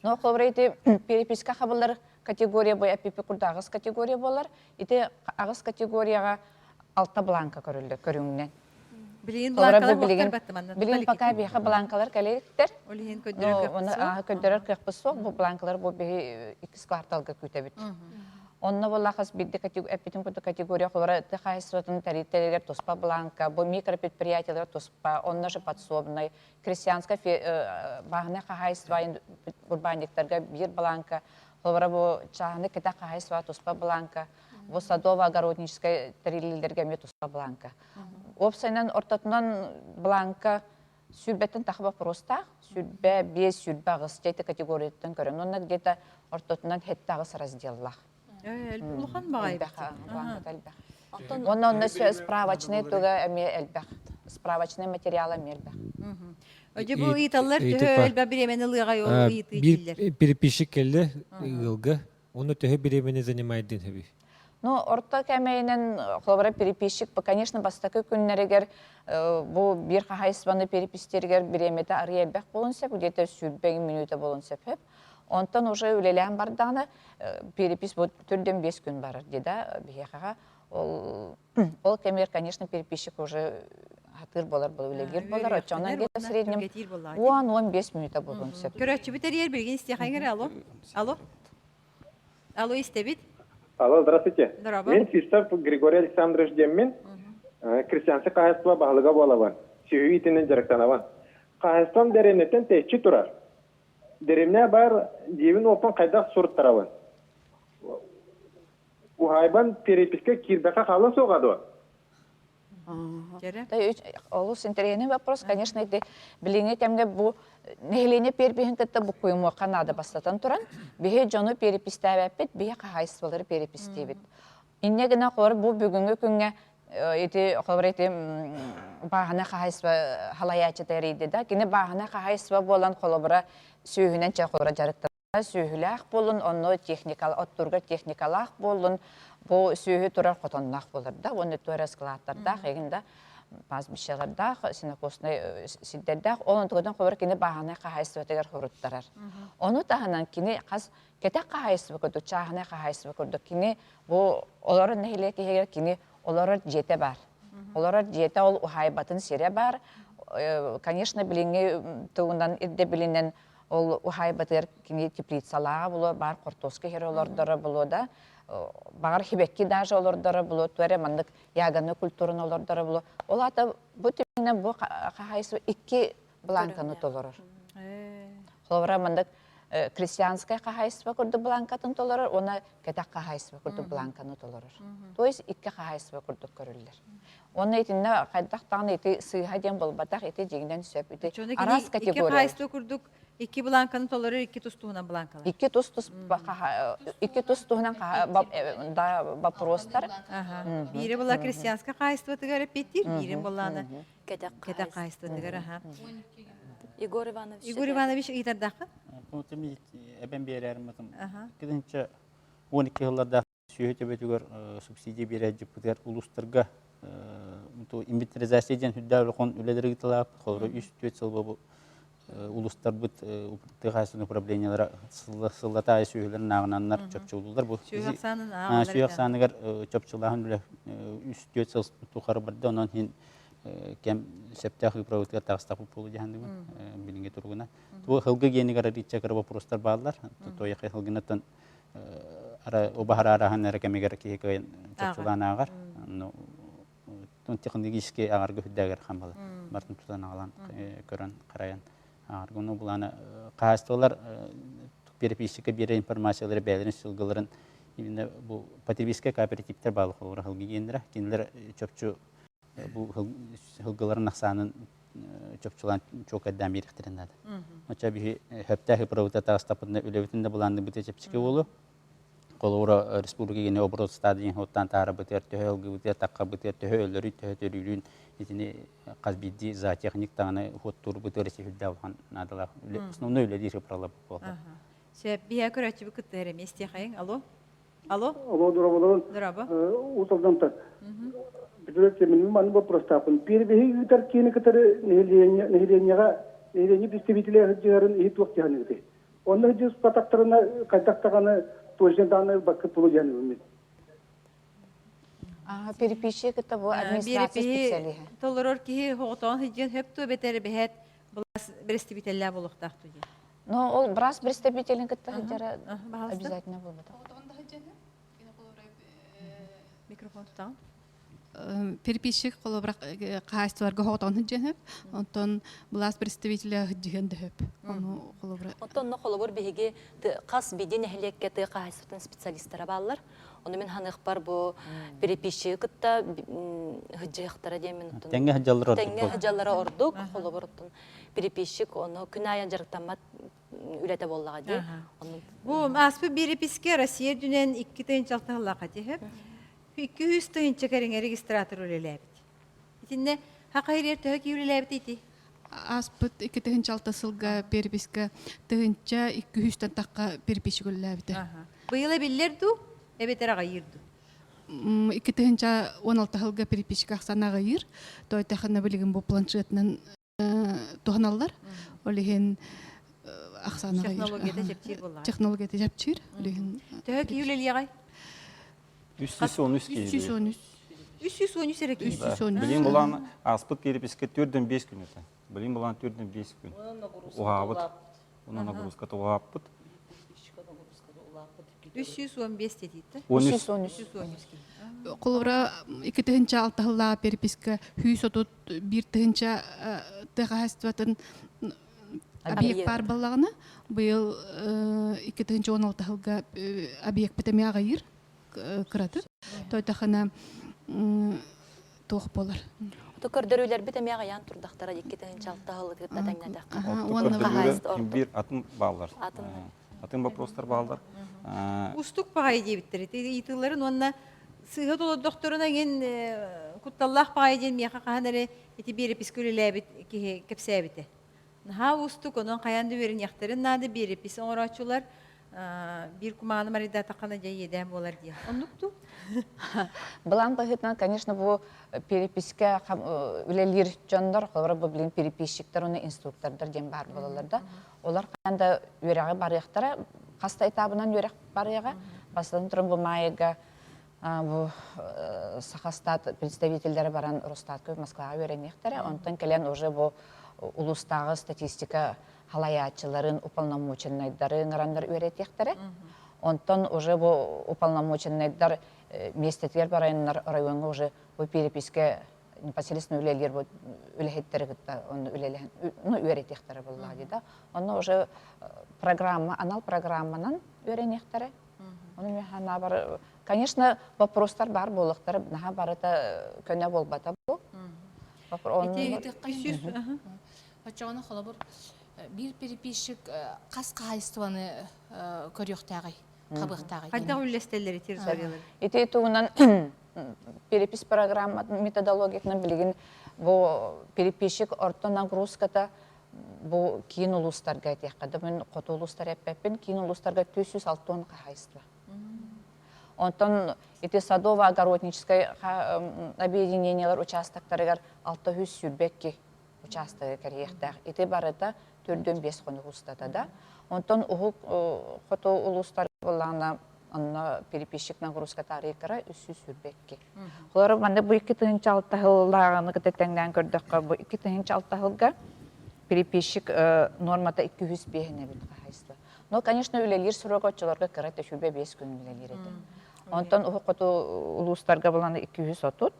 Но холобура ити переписка хабыллар категория бу эппиппи курдук аҕыс категория буолар. Ити аҕыс категорияҕа алта бланка көрүллэр көрүҥүнэн. Билигин бланкалар билигин, билигин пока биһиэхэ бланкалар кэликтэр. Ол иһин көрдөрөр кыахпыт суох. Көрдөрөр кыахпыт суох. Бу бланкалар бу биһи иккис кварталга күүтэбит. Онно буолла хас биирдии эппитим курдук категория холобура тыа хаһаайыстыбатын тэрилтэлэригэр туспа бланка, бу микропредприятиелар туспа, онно же подсобный, крестьянскай бааһынай хаһаайыстыба урбаанньыктарга биир бланка, холобура бу чааһынай кэтэх хаһаайыстыба туспа бланка, бу садово-огородническай тэриллиилэргэ эмиэ туспа бланка. Уопсайынан ортотунан бланка сүүрбэттэн тахса боппуруостаах, 25, 28 эти категорияттан көрөн, онно где-то ортотунан сэттэ аҕыс разделлаах. Улахан баҕайы. Элбэх, бланката элбэх. Онно онно справочный туга эмиэ элбэх. Справочный материал эмиэ элбэх. Дьэ бу ыйыталлар төһө элбэх бириэмэни ылыаҕай ол ыйытыы дииллэр. Переписчик кэллэ ыалга. Онно төһө бириэмэни занимайдын хэби? Ну, орто кэмэйинэн, холобура, переписчик, конечно, бастакы күннэригэр бу биир хаһаайыстыбаны перепистииригэр бириэмэтэ арыйа элбэх буолуон сөп, где-то 20 мүнүүтэ буолуон сөп. Онтон уже үлэлээн бардаҕына, перепись бу түрдэн 5 күн барар дии да биһиэхэҕэ. Ол, ол кэмигэр, конечно, переписчик уже хатыыр болар, үлэлиир болар. Оччоҕунан где-то в среднем 10-15 мүнүүтэ буолуон сөп. Көрөөччүбүт эрийэр билигин истиэхэҥ алло. Алло. Алло, истэбит. Алло, здравствуйте. Здорово. Мен Свистов Григорий Александрович диэммин. Крестьянскай хаһаайыстыба баһылыга буолабын. Сүһү итинэн дьарыктанабын. Хаһаайыстыбам дэриэбинэттэн тэйиччи турар. Дэриэбинэ баар дьиэбин уоппун хайдах суруттарабын? Уһаайбан перепискэ киирбэххэ хаалла суоҕа дуо? Олус интэриэһинэй вопрос. Конечно, ити билиҥҥи кэмҥэ бу нэһилиэнньэ перепиһин кытта буккуйумуохха наада бастатан туран. Биһи дьону перепистээбэппит, биһи хаһаайыстыбалары перепистиибит. Инньэ гынан холобур бу бүгүҥҥү күҥҥэ ити холобур ити бааһынай хаһаайыстыба халайааччыта эрийди да, кини бааһынай хаһаайыстыба буолан холобура сүүһүнэн чэ холобура дьарыктанар сүөһүлээх буоллун, онно техника, оттуурга техникалаах буоллун, бу сүөһү турар хотонноох буолар да, уонна туора складтардаах, эгин да пастбищалардаах, сенокосный сирдэрдээх, ол онтугунан холобур кини бааһынай хаһаайыстыбатыгар хоруттарар. Ону таһынан кини хас кэтэх хаһаайыстыба курдук, чааһынай хаһаайыстыба курдук, кини бу олорор нэһилиэк иһигэр кини олорор дьиэтэ бар. Олорор дьиэтэ ол уһаайбатын сирэ бар. Конечно, билиҥҥи тылынан ирдэбилинэн Ол уһаайбатыгар кини теплицалааҕа булуо, баар хортуоска иһэр олордоро булуо да, баҕар хибэкки даже олордоро булуо, туох эрэ маннык ягодный культураны олордоро булуо. Ол аата бу түмүгүнэн бу хаһаайыстыба икки бланканы толорор. Холобура маннык крестьянскай хаһаайыстыба курдук бланкатын толорор уонна кэтэх хаһаайыстыба курдук бланканы толорор. То есть икки хаһаайыстыба курдук көрүллэр. Уонна итиннэ хайдах даҕаны ити сыыһа диэн буолбатах, ити дьиҥинэн сөп. Ити араас категория. Икки хаһаайыстыба курдук икки бланканы толорор икки тус туһунан бланкалар. Икки тус тус икки тус туһунан да вопростар. Биири була крестьянскай хаһаайыстыбатыгар эппиэттиир, биирин буоллаана кэтэх хаһаайыстыбатыгар аха. Егор Иванович. Егор Иванович ыйытардахха? Эбэн биэрэрим атым. Кидинче 12 жыллардаах сүөһү төбөтүгэр субсидия биэрээччиппитигэр улуустарга инвентаризация диэн үрдээх улахан үлэлэри ыыталаабыт. Холобура, 3-4 сыл бу улуустарбыт тыа хаһаайыстыбатын управлениелара сыллата аайы сүөһүлэрин ааҕынаннар чопчулууллар. Бу сүөһү ахсааныгар чопчулааһын үлэ 3-4 сыл тухары барда. Онон иһин кэм сөптөөх ыправытыгар таҕыстахпыт буолуо дьаһанныбын билиҥҥи туругунан. Бу сылгы гиэнигэр арыычча кыра вопростар бааллар. Туойахай сылгынаттан убаһар араһан эрэ кэмигэр киһи кыайан чопчулаан ааҕар. Технологически ааҕарга үрдээгэр хамбала. Бартын тутан аҕалан көрөн харайан ааҕарга. Ону булаана хаһаайыстыбалар переписчикка биэрэр информациялары бэйэлэрин сылгыларын Именно бу потребительскай кооперативтэр бааллар холобура хылгы гиэннэрэ. Кинилэр чопчу бу хылгыларын ахсаанын чопчулаан чуолкайдаан биэриэхтэрин наада. Оччо биһи хөптөөх ыпырабыта таҕыстаппытына үлэбитин да былаанныбыта чэпчэки буолуо. Холобура республика гене оборот стадион оттан таарабытыгар төһө ылгыбытыгар таххабытыгар төһө өлөрүй төһө төрүүрүн итини хас биирдии зоотехник даҕаны уһуоттуурбутугар исиһүрдээх улахан наадалаах основной үлэлиир ыпыралар буолла. Сөп, биһэ көрөөччүбүт кыттыһар эмиэ истиэхэйиҥ. Алло. Алло. Алло, дораболорун. Дораба. Уус-Алдантан. Бүтүрэр мин манны боппуруостаахпын. Перебиһи ыытар киини кытары нэһилиэнньэҕэ нэһилиэнньэ представителэ сылдьыһарын иһи туох дьаһаныгытый? Онно сылдьыспатахтарына хайдах даҕаны точно даҕаны ылбаккыт буолуо дьаһаныбын мин. Переписчик это бу администрация специалиһа. Толорор киһи хоҕотоон сылдьыан хөп туо бэтэр бэһэт былаас представителлээх буолуохтаах ту диэн. Но ол брас представителин кытта сылдьара обязательно буолбатах. Микрофон тутаҕын. Переписчик холобура хаһаайыстыбаларга хоҕотоон сылдьыан сөп. Онтон былаас представителэ сылдьыһыан да сөп. Ону холобура Оттон онно холобур биһиги хас биирдии нэһилиэккэ тыа хаһаайыстыбатын специалистара бааллар. Ону мин ханыахпар бу переписчиги кытта сылдьыахтара диэн мин оттон Тэҥҥэ сылдьаллара ордук. Тэҥҥэ сылдьаллара ордук. Холобур оттон переписчик ону күн аайы дьарыктаммат үлэтэ буоллаҕа дии. Бу ааспыт биэрэпискэ Россия үрдүнэн 2 тыһыынча сыллаахха тиһэ 200 тыһыынча кэриҥэ регистратор үлэлээбит. Итиннэ хаха ириэр төһө киһи үлэлээбит ити? Ааспыт 2006 сылга переписка 1200-тэн тахха переписчик үлэлээбитэ. Быйыл эбиллэр дуу, эбэтэр аҕайыыр дуу? 2016 сылга переписчик ахсаана аҕыйыыр. Тойтахына билигин бу планшетынан туһаналлар. Ол иһин ахсаана Технологията чэпчиир буоллаҕа. Технологията чэпчиир. Ол иһин Төһө киһи үлэлиэҕэй? 313 киһи. 313. 313 эрэ киһи. 313. Билин булан ааспыт переписка төрдөн 5 күн этэ. Билин булан төрдөн 5 күн. Уһаабыт. Онон нагрузката уһааппыт. 315 дедиитте. 313 киһи. Холобура 2006 сыллааҕы переписка 131 тыһыынча тыа хаһаайыстыбатын объект баар буоллаҕына, быйыл 2016 сылга объекпыт эмиэ аҕыйыыр кыратык. Тойтахына туох буолар. Ото көрдөрүүлэрбит эмиэ аҕыйаан турдахтара 2006 сылы кытта тэҥнэтэххэ. Биир атын бааллар. Атын вопростар бааллар. Устук баҕайы диэбиттэр. Ыйытыыларын уонна сыыһа толордохторуна эҥин кутталлаах баҕайы диэн миэхэ хаһан эрэ ити биэрэпискэ үлэлээбит киһи кэпсээбитэ. Наһаа уустук, онон хайаан да үөрэниэхтэрин наада биэрэпис оҥорооччулар биир кумааны марыйдаатаххына дьэ иэдээн буолар диэн. Оннук дуу? Былаан быһыытынан, конечно, бу перепискэ үлэлиир дьоннор, холобура, бу билигин переписчиктэр уонна инструктордар диэн баар буолаллар да, олар хаһан да үөрэҕи барыахтара, хас да этабынан үөрэх барыаҕа. Бастатан туран бу маайга бу Сахастат представителлэрэ баран Росстатка Москваҕа үөрэниэхтэрэ. Онтон кэлэн уже бу улуустааҕы статистика халайааччыларын, уполномоченнайдары ыҥыраннар үөрэтиэхтэрэ. Онтон уже бу уполномоченнайдар миэстэтигэр бараннар райоҥҥа уже бу перепискэ непосредственно үлэлиир бу үлэһиттэри кытта онно үлэлэһэн ну үөрэтиэхтэрэ буоллаҕа дии да. Онно уже программа анал программанан үөрэниэхтэрэ. Ону мен ханаабар конечно вопростар бар буолуохтара наһаа барыта көнө буолбата бу. Оччоҕуна холобур биир переписчик хас хаһаайыстыбаны көрүөхтээҕий, хабыахтааҕый? Хайдах үллэстэллэр территориялары? Ити туһунан перепись программа методологиятынан билигин бу переписчик орто нагрузката бу киин улуустарга этиэххэ да мин хоту улуустар эппэппин киин улуустарга 460 хаһаайыстыба. Онтон ити садово-огородническай объединениелар участоктарыгар 622 учаастагы кэрийиэхтээх. Ити барыта төрдүөн биэс хонук устата да. Онтон уһук хоту улуустар буоллаҕына онно переписчик нагрузка таарыйкара 322. Холобура манна бу 2006 сыллааҕыны кытта тэҥнээн көрдөххө бу 2006 сылга переписчик нормата 205 эбит хаһайство. Но, конечно, үлэлиир срок оччолорго кыра төшүбэ 5 күн үлэлиир этэ. Онтон уһук хоту улуустарга булан 230.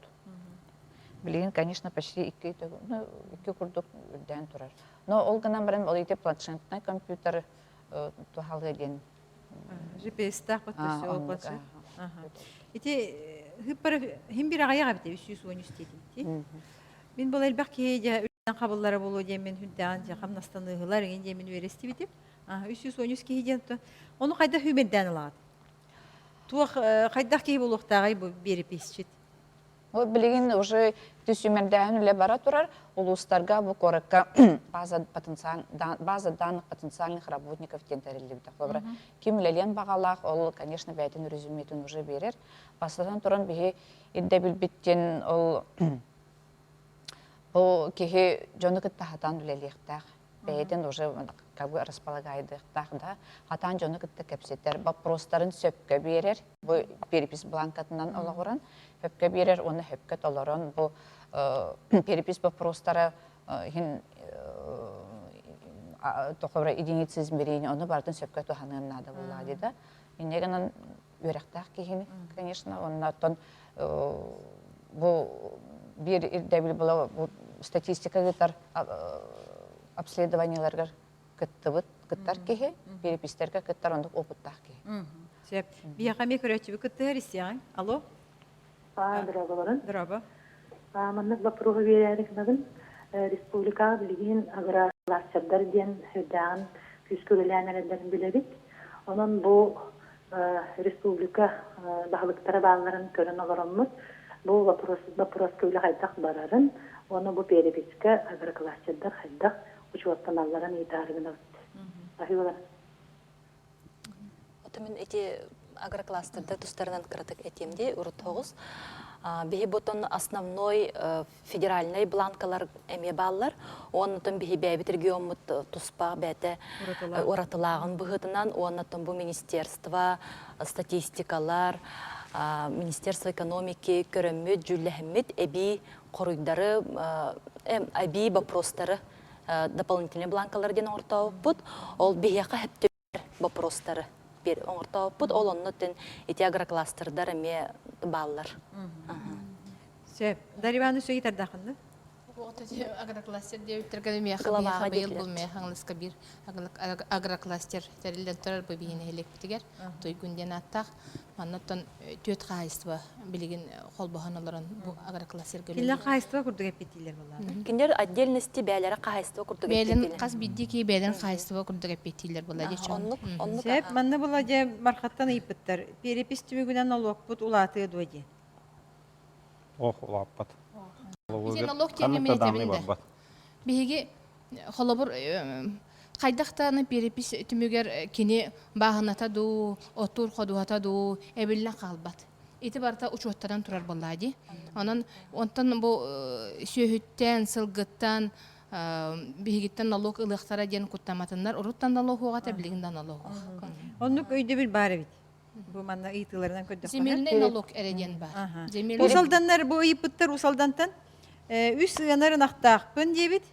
Билигин, конечно, почти икки, ну, икки курдук үрдээн турар. Но ол гынан баран ол ити планшетный компьютер туһалыа диэн. GPS-таах батташы ол бачы. Ити хыппара хим бир аҕыйах эбит 313 диэтим. Мин бұл элбэх киһи дьэ үлэнэн хабыллара буолуо диэммин хүндэҕин дьэ хамнастаныыһылар эҥин диэммин үөрэстибитим. 313 киһи диэн ону хайдах сүүмэрдээн ылаҕыт? Туох хайдах киһи буолуохтааҕый бу биэрэписчит? Вот билигин уже түсүмэрдээһин үлэ бара турар. Улуустарга бу куоракка база, потенциал, база данных потенциальных работников диэн тэриллибитэ. Холобура, ким үлэлиэн баҕалаах, ол, конечно, бэйэтин резюметин уже биэрэр. Бастатан туран биһи ирдэбилбит диэн ол бу киһи дьону кытта хатаан үлэлиэхтээх. Бэйэтин уже как бы располагайдыахтаах да, хатаан дьону кытта кэпсэтэр, вопростарын сөпкө биэрэр. Бу перепись бланкатынан олоҕуран хөпкө биэрэр уонна хөпкө толорон бу перепись вопростара иһин тохобра единицы измерения ону барытын сөпкө туһаныан наада буоллаҕа дии да инньэ гынан үөрэхтээх киһини конечно уонна оттон бу биир ирдэбил була бу статистика ыытар обследованиеларыгар кыттыбыт кыттар киһи перепистэргэ кыттар оннук опыттаах киһи Сөп. Биһиэхэ эмиэ көрөөччүбүт кыттыһар истиэҕиҥ. Алло. Дорооболорун. Дорообо. Маннык боппуруоһу биэрээри гынабын. Республикаҕа билигин агрокластердар диэн сүрдээҕин күүскэ үлэлээн эрэллэрин билэбит. Онон бу республика баһылыктара баалларын көрөн олороммут, бу вопрос, боппуруоска үлэ хайдах барарын, уонна бу перепискэ агрокластердар хайдах учуоттаналларын ыйытаары гынабыт. Аһыылар. Мин ити агрокластердар тустарынан кыратык этиэм дии урут тоҕус. Биһи ботон основной федеральнай бланкалар эмиэ бааллар. Оннотон биһи бэйэбит региоммут туспа бэйэтэ уратылааҕын быһыытынан уоннатон бу министерство, статистикалар, министерство экономики көрөммүт, дьүүллэһэммит эбии хоруйдары, эбии вопростары дополнительные бланкалар диэн оҥортообуппут. Ол биһиэхэ сөптөөх боппуруостары оҥортообуппут. Ол онно тин ити агрокластердар эмиэ бааллар. Сөп. Дарья Ивановна сөйи тардахынны? Агрокластер диэбиттэргэ миэхэ быйыл бу миэхэ аҥылыска биир агрокластер тэриллэн турар бу биһи нэһилиэкпитигэр Туйгун диэн ааттаах. Манна оттон түөрт хаһаайыстыба билигин холбоһон олорон бу агрокластерга Кинилэр хаһаайыстыба курдук эппиттииллэр буоллаҕа. Кинилэр отдельности бээлэрэ хаһаайыстыба курдук Бээлэн хас биирдии киһи бээлэн хаһаайыстыба курдук эппиттииллэр буолла дии Оннук, оннук. Сөп, манна була дьэ Мархаттан ыйыппыттар. Перепись түмүгүнэн нолуокпут улаатыа дуо диэн. Ох, улааппат. Ити налог диэҥҥэ мин этэбин да. Биһиги холобур хайдах даҕаны перепись түмүгэр кини бааһыната дуу, оттуур ходуһата дуу эбиллэн хаалбат. Ити барыта учуоттанан турар буоллаа дии. Онон онтон бу сүөһүттэн, сылгыттан биһигиттэн налог ылыахтара диэн куттаматыннар. Уруттан налог уоҕа билигин да налог уох. Оннук өйдөбүл баар эбит. Бу манна ыйытыыларынан көрдөххө. Земельный налог эрэ диэн баар. Усалданнар бу ыйыппыттар Усалдантан үс ыанар ынахтаахпын диэбит.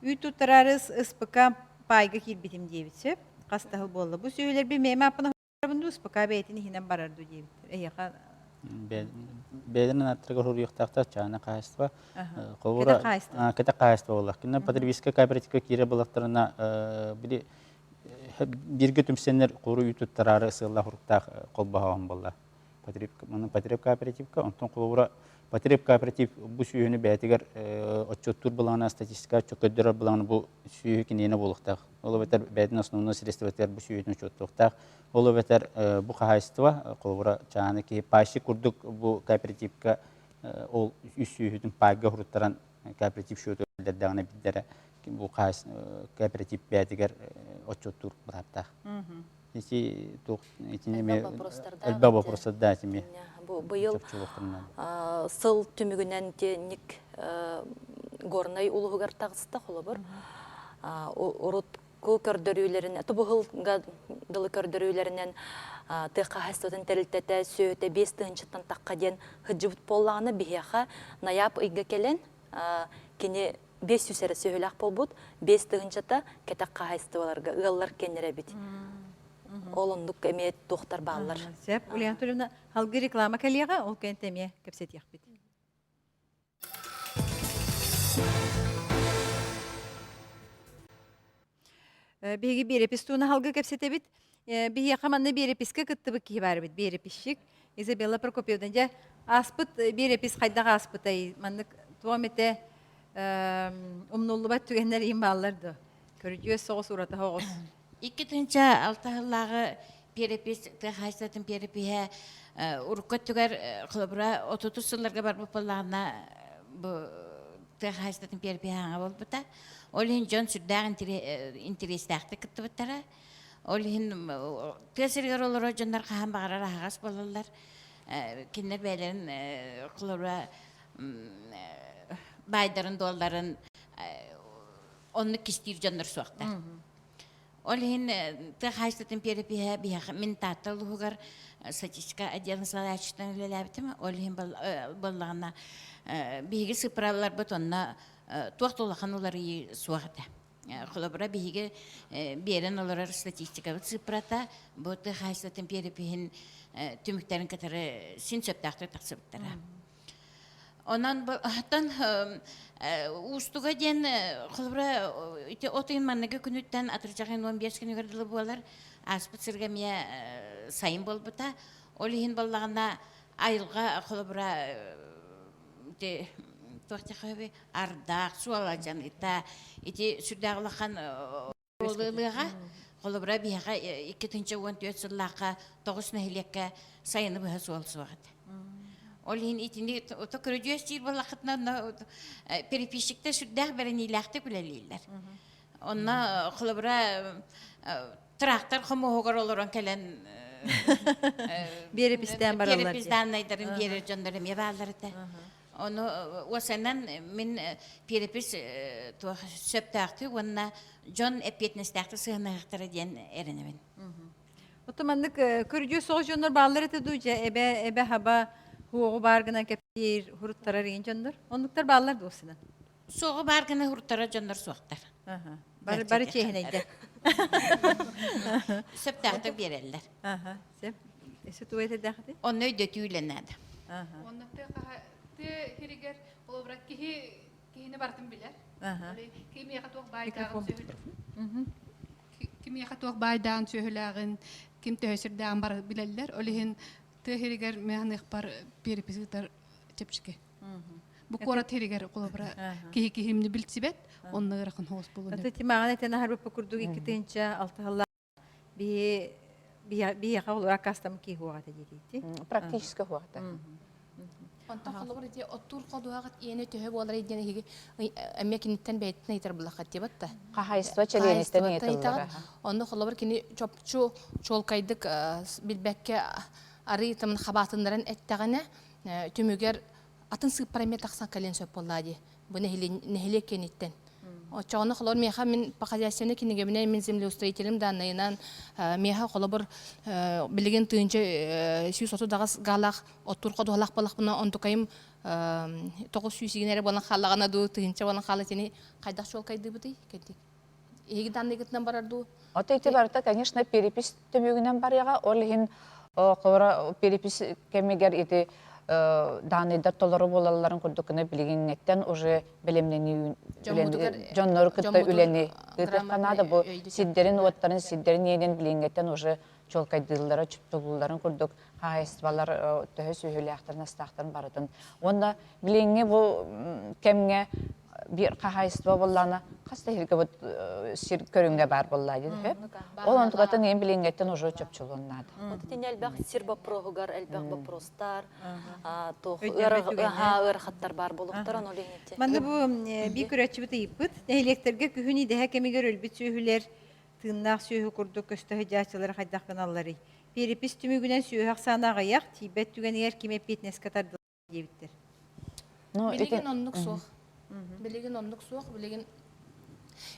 Үүт туттараары СПК паайга киирбитим диэбит сөп. Хас да сыл буолла. Бу сүөһүлэрбин миэмэ аппын дуу СПК бэйэтин иһинэн барар дуу диэбиттэр. Эһиэхэ Бэйэлэрин аттарыгар суруйуохтаахтар чаана хаһайыстыба. Холобура, кэтэх хаһайыстыба буоллах. Кинилэр потребительскай кооперативка киирэр буоллахтарына, били бииргэ түмсэннэр куру үүт туттараары сыаллаах уруктаах холбоһоон буолла. Потреб кооперативка, онтон холобура потреб кооператив бу сүөһүнү бэйэтигэр отчуоттуур былаана статистика көрдөрөр былаана бу сүөһү киниэнэ буолуохтаах. Ол эбэтэр бэйэтин основной средствотыгар бу сүөһүтүн учуоттуохтаах. Ол эбэтэр бу хаһаайыстыба холобура чааны киһи пайщик курдук бу кооперативка ол үс сүөһүтүн пайга уруттаран кооператив счету биллэрдэҕинэ биллэрэ бу кооператив бэйэтигэр отчуоттуур бырааптаах. Ити туох итини эмиэ элбэх вопростардаах итини Бу быйыл сыл түмүгүнэн ник Горнай улуһугар таҕыста холобур. Урутку көрдөрүүлэрин, тубуһулга дылы көрдөрүүлэринэн тыа хаһаайыстыбатын тэрилтэтэ сүөһүтэ 5 тыһыынчаттан тахха диэн сылдьыбыт буоллаҕына биһиэхэ ноябрь ыйга кэлэн кини 500 эрэ сүөһүлээх буолбут, 5 тыһыынчата кэтэх хаһаайыстыбаларга ыаллар кэннэрэ эбит. Ол оннук эмиэ туохтар бааллар. Сөп. Ульяна Анатольевна, халгы реклама кэлиэҕэ, ол кэнтэ эмиэ кэпсэтиэхпит. Биһиги биэрэпис туһунан халгы кэпсэтэбит. Биһиэхэ манна биэрэпискэ кыттыбыт киһи баар эбит, биэрэписчик Изабелла Прокопьевна. Дьэ, ааспыт биэрэпис хайдах ааспытай? Маннык туом этэ умнуллубат түгэннэр иһин бааллар дуо? Көрүдьүөс соҕус, уратаһа оҕус. 2006 сыллааҕы перепись, тыа хаһаайыстыбатын перепиһэ урукку өттүгэр холобура 30 сылларга барбыт буоллаҕына бу тыа хаһаайыстыбатын перепиһэ хаҥа буолбута. Ол иһин дьон сүрдээх интэриэстээхтик кыттыбыттара. Ол иһин тыа сиригэр олорор дьоннор хаһан баҕарар аһаҕас буолаллар. Кинилэр бэйэлэрин холобура баайдарын-дуолларын оннук кистиир дьоннор суохтар. Ол иһин тыа хаһаайыстыбатын перепиһэ биһиэхэ мин Таатта улууһугар статистика отделын салайааччытынан үлэлээбитим. Ол иһин буоллаҕына биһиги сыппыралларбыт онно туох да улахан уларыйыы суох этэ. Холобура, биһиги биэрэн олорор статистикабыт сыыппарата бу тыа хаһаайыстыбатын перепиһин түмүктэрин кытары син сөптөөхтүк тахсыбыттара. Онон оттон уустуга диэн холобура ити от ыйын манныгы күнүттэн атырдьах ыйын 15 күнүгэр дылы буолар. Ааспыт сырга эмиэ сайын буолбута. Ол иһин буоллаҕына айылҕа холобура ити туох диэххэ ардаах, суола дьаныта ити сүрдээх улахан Ылыаҕа. Холобура, биһиэхэ 2014 сыллаахха тоҕус нэһилиэккэ сайыны быһа суол суох этэ. Ол иһин итини ото көрүдьүөс диир буоллаххытына, онно переписчиктэр сүрдээх бэриниилээхтик үлэлииллэр. Онно холобура трактор хомуоһугар олорон кэлэн Биэрэпистээн бараллар. Перепись дааннайдарын биэрэр дьоннор эмиэ бааллар этэ. Ону уосанан мин перепись туох сөптөөхтүк уонна дьон эппиэтинэстээхтик сыһыаннаһыахтара диэн эрэнэбин. Оту маннык көрдьүө соҕус дьоннор бааллар этэ дуу дьэ эбэ эбэ хаба хуоҕу баар гынан кэпсиир хуруттарар игин дьоннор. Оннуктар бааллар дуосынан. Суоҕу баар гына хуруттарар дьоннор суохтар. Бары бары чиэһинэйдэр. Сөптөөхтүк биэрэллэр. Аха, сөп. Өссө тугу этэрдээххитий? Онно өйдөтүү үлэ наада. Онно тыа тыа сиригэр холобура киһи киһини барытын билэр. Кимиэхэ туох баайдааҕын кимиэхэ туох баайдааҕын сүөһүлээҕин, ким төһө сирдээҕин бары билэллэр. Ол иһин тыа сиригэр мин перепись ыытар чэпчэки. Бу куорат сиригэр холобура киһи киһимни билсибэт, онно ыарахан соҕус буолуон. Тимаҕын этэн аһарбыппыт курдук 2006 сыллаах биһи биһиэхэ олор аккаастаммыт киһи уоҕа этэ диэтиити. Практически уоҕа этэ. Онтон холобур ити оттуур ходуһаҕыт иэнэ төһө буолар диэн эһиги эмиэ киниттэн бэйэтин ыйытар буллаххыт диэбит да. Хаһаайыстыба чэлиэниттэн ыйытыллара. Онно холобур кини чопчу чуолкайдык билбэккэ арыы тымын хабаатыннаран эттэҕинэ түмүгэр атын сыыппара эмиэ тахсан кэлиэн сөп буоллаа дии. Бу нэһилиэк киэниттэн. Оччоҕуна холобур миэхэ мин по хозяйственной кинигэбинэн мин землеустроителем данныйынан миэхэ холобур билигин тыынча 138 гаалаах оттуур ходуһалаах буоллахпына онтукайым 900 игин эрэ буолан хааллаҕына дуу тыһыынча буолан хаалла итини хайдах чуолкайдыыбытый кэнтик эһиги данныйгытынан барар дуу Ото ити барыта, конечно, перепись түмүгүнэн барыаҕа. Ол иһин холобура перепись кэмигэр ити даанныйдар толору буолалларын курдук гына билигиҥҥиттэн уже бэлэмнэнии дьоннору кытта үлэни ыытыахха наада. Бу сирдэрин-уоттарын, сирдэрин иэнин билиҥҥиттэн уже чуолкайдыыллара, чуптулуулларын курдук хаһаайыстыбалар төһө сүөһүлээхтэрин, астаахтарын барытын. Уонна билиҥҥи бу кэмҥэ биир хаһаайыстыба буоллаҕына хас да сиргэ сир көрүҥэ баар буоллаа диэн сөп. Ол онтукатын иһин билиҥҥэттэн уже чопчулуон наада. Вот итини элбэх сир боппуруоһугар элбэх боппуруостар, туох ыарахаттар баар буолуохтар, ону илиҥити. Манна бу биир көрөөччүбүт ыйыппыт. Нэһилиэктэргэ күһүн идэһэ кэмигэр өлбүт сүөһүлэр тыыннаах сүөһү курдук көстө сылдьааччылары хайдах гыналларый? Перепись түмүгүнэн сүөһү ахсаана аҕыйах, тиийбэт түгэнигэр ким эппиэтинэскэ тардыллар диэбиттэр. Билигин оннук суох. Билигин оннук суох. Билигин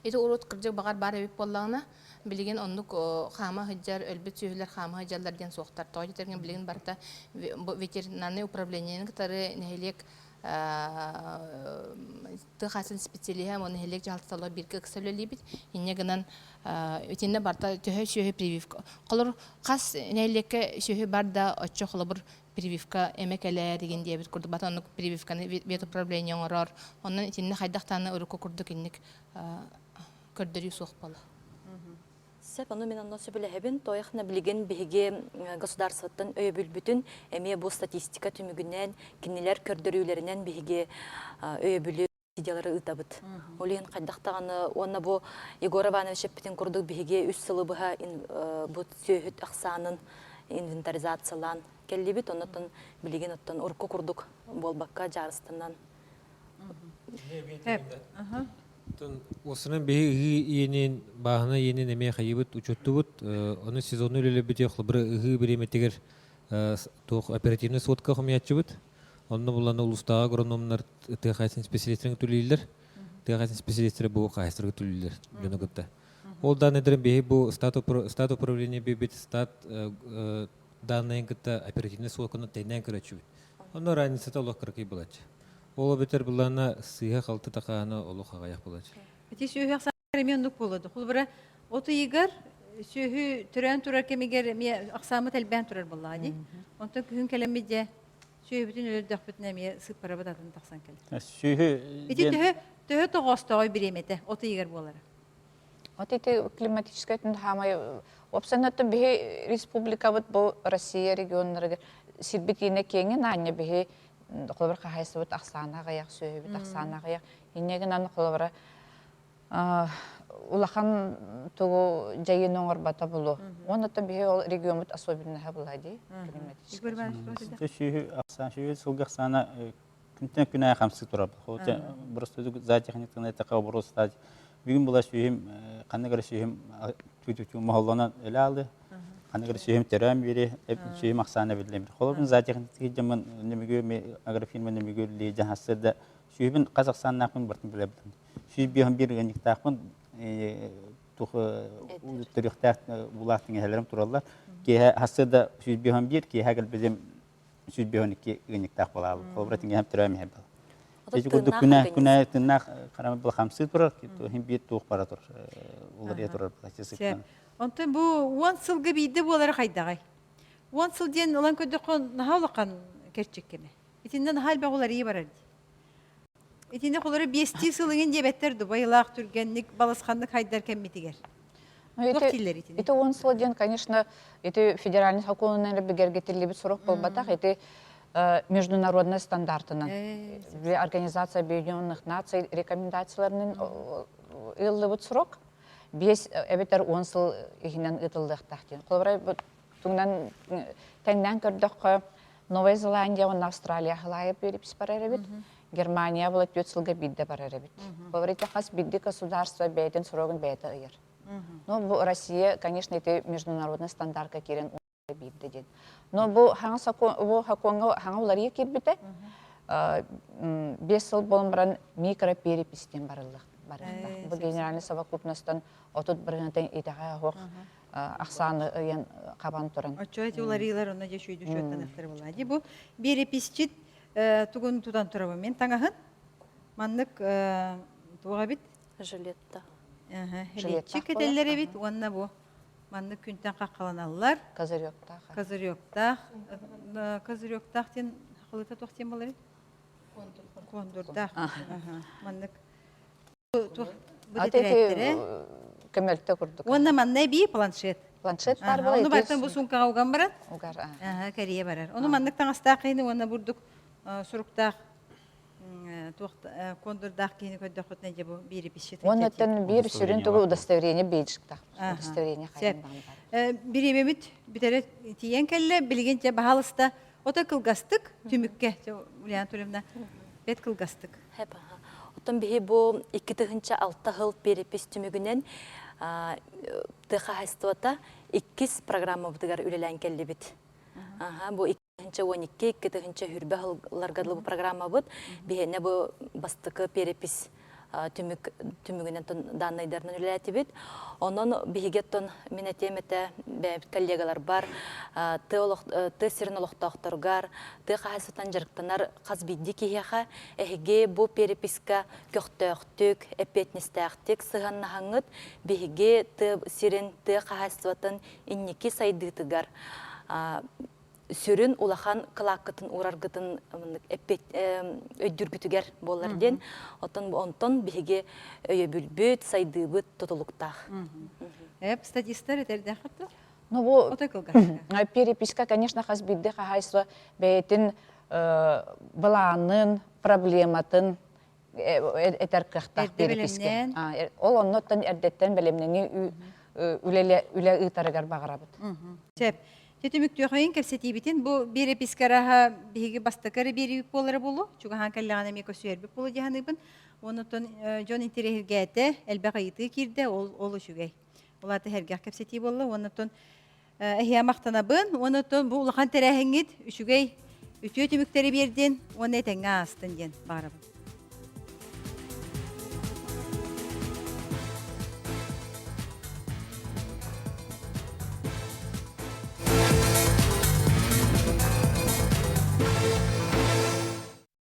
ити урут кырдьык баҕар баар эбит буоллаҕына, билигин оннук хаама сылдьар, өлбүт сүөһүлэр хаама сылдьаллар диэн суохтар. Тоҕо диэтэргин билигин барыта ветеринарнай управлениены кытары нэһилиэк тыа хаһаайыстыбатын специалиһа уонна нэһилиэк дьаһалтата бииргэ ыкса үлэлиибит. Инньэ гынан итиннэ барыта төһө сүөһү прививка. Холобур, хас нэһилиэккэ сүөһү бар да оччо холобур прививка эмэ кэлээр игин диэбит курдук бата оннук прививканы ветуправление оҥорор. Онон итиннэ хайдах даҕаны урукку курдук инник көрдөрүү суох буолла. Сөп, ону мин онно сөбүлэһэбин. Тоойохна билигин биһиги государствоттан өйөбүлбүтүн эмиэ бу статистика түмүгүнэн, кинилэр көрдөрүүлэринэн биһиги өйөбүлү субсидиялары ыытабыт. Ол иһин хайдах даҕаны уонна бу Егор Иванович эппитин курдук биһиги үс сылы быһа бу сүөһүт ахсаанын инвентаризациялаан кэллибит. Оннуттан билигин оттон урукку курдук буолбакка дьаарыстанан Уосунан биһи ыһыы иэнин, бааһына иэнин эмиэ хайыбыт, учуоттубут. Ону сезонну үлэлэбит холобура ыһыы бириэмэтигэр туох оперативный сводка хомуйааччыбыт. Онно булан улуустааҕы агрономнар тыа хаһаайыстыбатын специалистарын төлүүллэр. Тыа хаһаайыстыбатын специалистара бу хаһаайыстыбаларга төлүүллэр дьону кытта. Ол дааннайдарын биһи бу стат стат управление биэрбит стат дааннайын кытта оперативный сводканы тэҥнээн көрөччүбүт. Онно разницата олох кыракый булааччы. Ол эбэтэр былаана сыыһа-халты такаана олох аҕыйах булааччы. Ити сүөһү ахсааныгар эмиэ оннук буолуо. Холобура, от ыйыгар сүөһү төрөөн турар кэмигэр эмиэ ахсааммыт элбээн турар буоллаҕа дии. Онтон күһүн кэлэммит дьэ сүөһүбүтүн өлөрдөхпүтүнэ эмиэ сыыппарабыт атын тахсан кэлэр. Сүөһү Ити төһө төһө тоҕоостооҕой бириэмэтэ от ыйыгар буолара? Вот ити климатическай хаамай уопсаннаттан биһи республикабыт бу Россия регионнарыгар сирбит иинэ киэҥин аанньа биһи холобур хаһаайыстыбыт ахсаана аҕыйах, сүөһүбүт ахсаана аҕыйах. Инньэ гынан холобура улахан тугу дьайыыны оҥорбото булу. Уонна биһи ол региоммут особенноһа була дии климатическай. Сүөһү ахсаан, сүөһү сылгы ахсаана күнтэн күн аайы хамсыы турар. Просто зоотехниктан эттэххэ оборот бүгүн була сүөһүм ханнык эрэ сүөһүм тү моһоллонон өлө аалы ханнык эрэ сүөһүм төрөөн биэри сүөһүм ахсаана биллэн холобун зоотехник дьоммун нөмүгү агрофирма нөмүгү ли жаһассырда сүөһүбүн хас ахсааннаахпын бартын билэбин сүүс биэһин биир ыанньыктаахпын тух төрүөхтээх булаах тиҥэһэлэрим тураллар киэһэ хассырда 151 киэһэ кэлбитим 152 ыанньыктаах буолаабыт. Холобура тиҥэһэм төрөөм иһэр бал. Ити курдук күнэ күнэ тыннаах харама был хамсыы турар, иһин биир туох бара турар, уларыйа турар была. Онтон бу уон сылга биирдэ буолара хайдаҕай? Уон сыл диэн ылан көрдөххө наһаа улахан кэрчик кэмэ. Итиннэ наһаа элбэх уларыйыы барар дии. Итини холору биэстии сыл иҥин диэбэттэр дубайлаах түргэнник балысханнык хайдар кэммитигэр. Туох дииллэр итини? Ити уон сыл диэн, конечно, ити федеральный сокуонунан эрэ бигэргэтиллибит сурук буолбатах, ити международный стандартынан Организация Объединенных Наций рекомендацияларынан ыыллыбыт срок биэс эбэтэр уон сыл иһинэн ыытыллыахтаах диэн. Холобура, тугунан тэҥнээн көрдөххө, Новая Зеландия уонна Австралия халаайа перепись барар эбит. Германия була түөрт сылга биирдэ барар эбит. Говорите, хас биирдии государство бэйэтин срогун бэйэтэ ыйар. Но бу Россия, конечно, ити международный стандартка киирэн биирдэ диэн. Но бу хаҥа сокуон, бу сокуоҥҥа хаҥа уларыйа киирбитэ. Биэс сыл буолан баран микроперепись диэн барыллах барыахтаах. Бу генеральный совокупностан 30 бырыһыантан итэҕэ оһох ахсааны ыйан хабан туран. Оччо эти уларыылар онно дьэ шүйдү шуоттаныахтара буолла. Ди бу биэрэписчит тугун тутан турабын мен таҥаһын маннык туох эбит? Жилетта. Жилетчик этэллэр эбит уонна бу маннык күнтэн хаххаланаллар. Козыректаах. Козыректаах. Козыректаах диэн халыта туох диэн буолар эбит? Кондурдаах. Маннык Туох бу тэтэрээттэрэ? Көмөлтө курдук. Уонна манна эбии планшет. Планшет бар була. Ону бартан бу суумкаҕа уган баран. Угар. Аха, кэрийэ барар. Ону маннык таҥастаах киһини уонна бурдук суруктаах туох кондурдаах киһини көрдөххүтүнэ дьэ бу биири пищит. Уоннаттан биир сүрүн тугу удостоверение бейджиктаах. Удостоверение хайан бар. Бириэмэбит бүтэрэ тиийэн кэллэ. Билигин дьэ баһаалыста ото кылгастык түмүккэ Ульяна Анатольевна бэт кылгастык. Оттон биһи бу 2006 сыл перепись түмүгүнэн тыа хаһаайыстыбата иккис программабытыгар үлэлээн кэллибит. Бу 2012 2020 сылларга дылы бу программабыт биһиэнэ бу бастакы перепись түмүк түмүгүнэн дааннайдарынан үлэлээтибит. Онон биһиги оттон мин этиэм этэ бэйэбит коллегаларбар тыа сирин олохтоохторугар тыа хаһаайыстыбатынан дьарыктанар хас биирдии киһиэхэ эһиги бу переписка көхтөөхтүк, эппиэтинэстээхтик сыһыаннаһаҥҥыт биһиги тыа сирин, тыа хаһаайыстыбатын инники сайдыытыгар. сүрүн улахан кылааккытын уураргытын өйдүүргүтүгэр буолар диэн. Оттон онтон биһиги өйөбүлбүт, сайдыыбыт тутулуктаах. Эп статистар этэрдэххит Ну бу переписка, конечно, хас биирдии хаһаайыстыба бэйэтин былаанын, проблематын этэр кыахтаах переписка. Ол оннуттан эрдэттэн бэлэмнэнии үлэ ыытарыгар баҕарабыт. Сөп. Дьэ түмүктүөхэйин кэпсэтиибитин бу биэрэпискэ араһа биһиги бастакы эрэ биэриибит буолара буолуо. Чугаһаан кэллэҕинэ эмиэ көсүһэрбит буолуо дии саныыбын. Оннуттан дьон интэриэһиргээтэ, элбэх ыйытыы киирдэ, ол ол үчүгэй. Ол аата сэргэх кэпсэтии буолла. Уоннаттан эһиэ махтанабын. Уоннаттан бу улахан тэрээһиҥҥит үчүгэй үтүө түмүктэри биэрдин уонна этэҥҥэ аастын диэн баҕарабын.